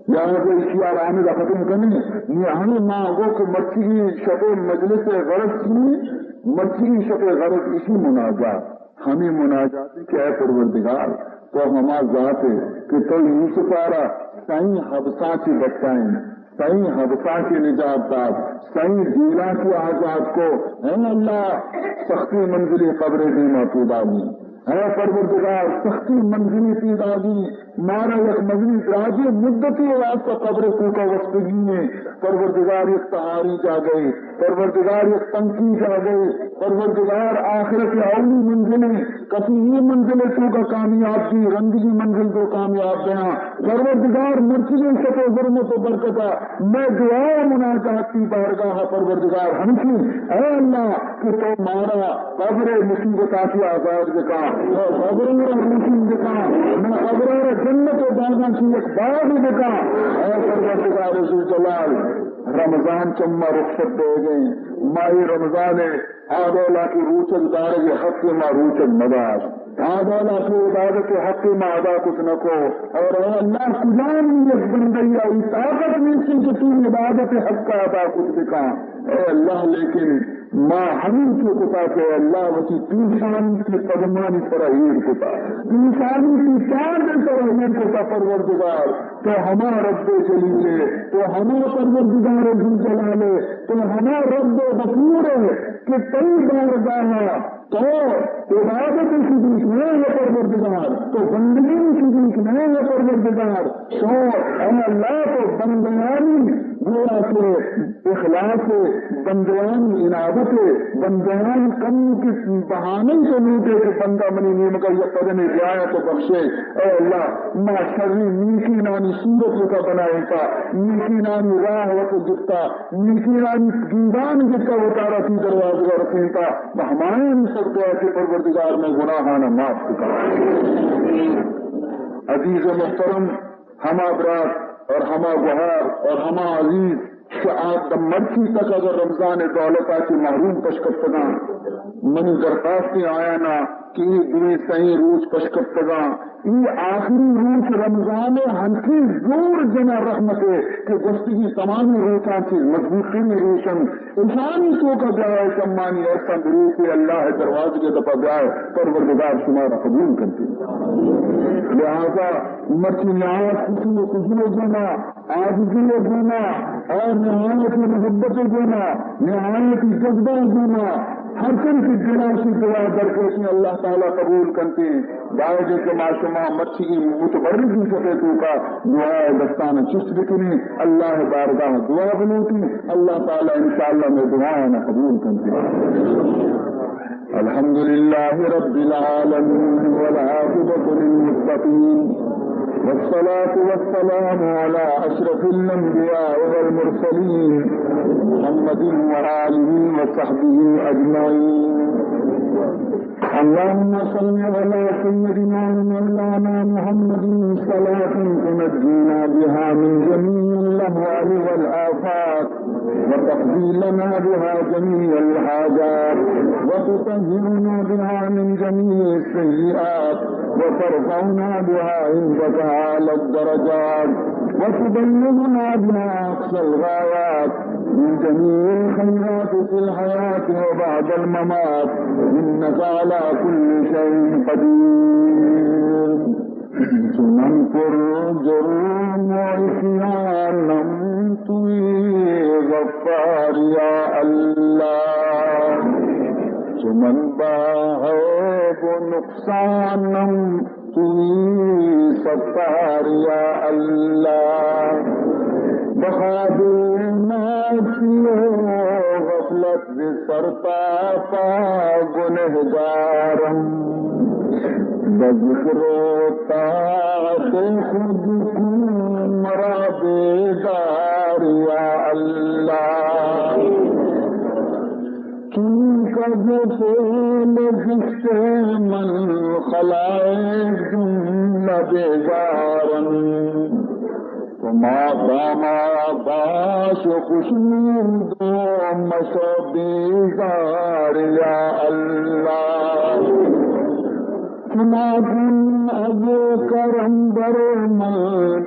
لہذا ایشی آرام ختم کنی، نی ہمیں ما گو کہ مرچی شپ مجلس غرض چی، مرچی شپ غرض ایشی مناجات۔ ہمیں مناجات کہ اے پروردگار، تو ہما ذات ہے کہ تو یوسف آرا سائیں حبساں چی بچائیں، سائیں حبساں چی نجات دات، سائیں جیلاں چی آزاد کو۔ اے اللہ، سختی منزلی قبر دیما پیدا بی۔ اے پروردگار، سختی منزلی پیدا بی۔ مارا یک مزنی دراجیں مدتے واسطہ قبر توکا وستگی ہیں۔ پروردگار، یک تہاری جاگہے، پروردگار، یک تنکی جاگہے، پروردگار، آخرت اولی منزلے، کسی یہ منزل توکا کامیاب بی، رندگی منزل تو کامیاب بیاں۔ پروردگار، مرچی شپ و حرمت و برکتا میں دعا و مناجات تی بارگاہ پروردگار ہمشی، اے اللہ، کہ تو مارا قبر مصیبتاں چی آزاد بکا، تو قبر را روشن بکا، من قبر را جنت و باغاں چی یک باغ بکا۔ اے پروردگار ذوالجلال، رمضان چما رخصت دے گئے، ماہ رمضان ءَ آ ڈولا کہ روچگ دارگ ءِ حق ءَ ما روچگ نہ داشت، آ ڈولا کہ عبادت ءِ حق ءَ ما ادا کت نہ کو۔ اور اے اللہ، کجام یک بندے ءَ اے طاقت نیست کہ تو عبادت ءِ حق ءَ ادا کت بکاں؟ اے اللہ، لیکن ما ہمینچو کتا کہ اے اللہ، وتی پیشانی تئی قدمانی سرا ایر کتا، پیشانی تئی چاردے سرا ایر کتا، پروردگار۔ تو ہما رب جلیل ئے، تو ہما پروردگار ذوالجلال ئے، تو ہما رب غفور ئے کہ تئی بارگاہ ءَ تو عبادت شریک نہ ئے پروردگار، تو بندگی شریک نہ ئے پروردگار، تو اے اللہ، تو بندیانی گویا کہ اخلاص، بندیانی انابت، بندیانی کمی کہ بہانے تو لوٹے کہ بندہ منی نیمگا یک قدمے بیایا تو بخشے۔ اے اللہ، ما شریں نیکینانی صورت وتا بنائینتا، نیکینانی راہ وتا گپتا، نیکینانی گندان گپتا، وتارا تئی دروازگا رسینتا، ما ہمایانی سر دعا کہ پروردگار مئے گناہانا معاف بکا۔ عزیز محترم، ہما برات اور ہما گوہار اور ہما عزیز کہ آ دم مرچی تک اگر رمضان دولتا چہ محروم پش کپتگاں، منی درخواست آیانا کہ اے دوئیں سئیں روچ پش کپتگاں، اے آخری روچ رمضان ہنچیں زور جنا رحمت کہ گوستگی تمامی روچاں چہ مضبوط ترین روچ انت۔ اشانی توکا بیائے، چمانی ارساں بروتے، اللہ دروازگے دپا بیائے، پروردگار شمارا قبول کنتے۔ لہذا مرچی نہایت خشوع و خضوع گونا، عاجزی گونا، اور نہایت محبت گونا، نہایت جذبہ گونا، ہر کس کہ دلا سے دعا درکیشی اللہ تعالی قبول کنتے۔ باید کہ ما شما مرچی متبرک شپے توکا دعا دستان چست بکنی، اللہ بارگاہ دعا بلوٹی، اللہ تعالی انشاءاللہ میں دعا نہ قبول کنتے۔ الحمد لله رب العالمين، والعاقبة للمتقين، والصلاة والسلام على أشرف الأنبياء والمرسلين، محمد وآله وصحبه أجمعين. اللهم صل على سيدنا ومولانا محمد صلاة تنجينا بها من جميع الأهوال والآفات، وتقضي لنا بها جميع الحاجات، وتطهرنا بها من جميع السيئات، وترفعنا بها عندك أعلى الدرجات، وتبلغنا بها أقصى الغايات من جميع الخيرات في الحياة وبعد الممات، إنك على كل شيء قدير. چو من پر جرم و عصیانم، توئی غفار یا اللہ. چو من با عیب و نقصانم، توئی ستار یا اللہ. بخواب ناسی و غفلت ز سرپا پا گنہگارم، بذکر و طاعت خود کو مرا بیدار یا اللہ. چون کز فعل زشت من خلائق جملہ بیزارم، تو ماداما باش و خشنود و مشو بیزار یا اللہ. چناکن از کرم بر من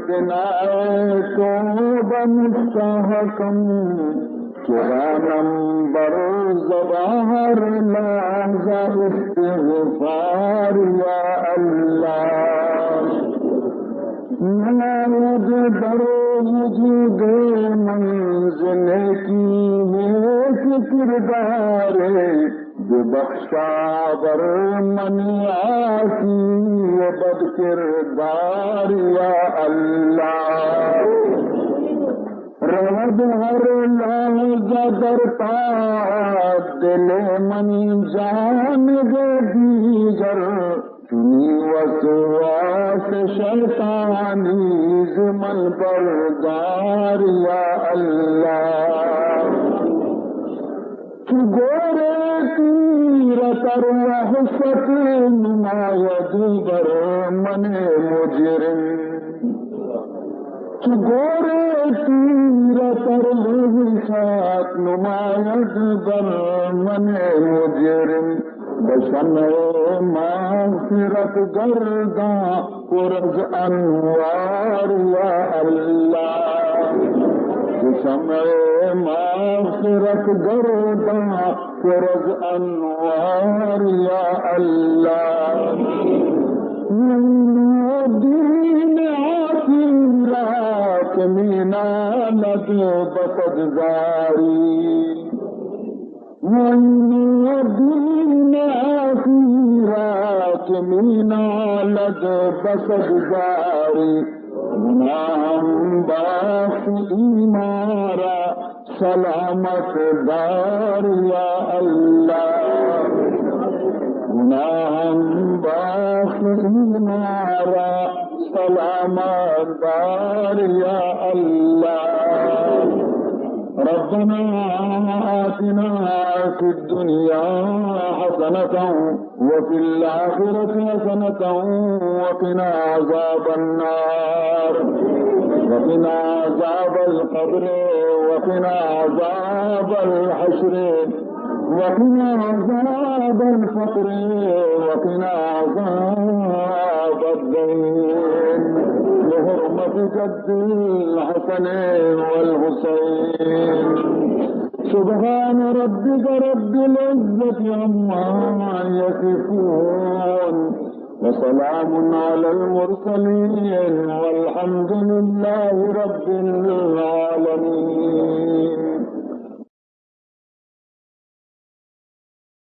بنائے توبہ مستحکم، چرانم بر زبان ہر لحظہ استغفار یا اللہ. ناید در وجود من ز نیکی نیک کردارے، ببخشا بر من عاصی و بد کردار یا اللہ. رود ہر لحظہ در طاعت دل من جانب دیگر، چنی وسواس شیطانی ز من بردار یا اللہ. چو گور تیرت ار وحشت نماید بر من مجرم، چو گور تیرت پرویشات نماید بر من مجرم، به شمع مغفرت گردان پر از انوار یا الله، به شمع مغفرت گردان پر از انوار یا الله. عین دین آسیرا که می‌نالد به صد زاری، عین دین آسیرا که می‌نالد به صد زاری، گناهم بخش ایمارا سلامت دار یا الله، گناهم بخش ایمارا سلامت دار یا الله. ربنا آتنا فی الدنیا حسنة وفي الآخرة حسنة وقنا عذاب النار، وقنا عذاب القبر، وقنا عذاب الحشر، وقنا عذاب الفقر، وقنا عذاب الدين، بحرمة جد الحسن والحسين. سبحان ربك رب العزة عما يصفون، وسلام على المرسلين، والحمد لله رب العالمين.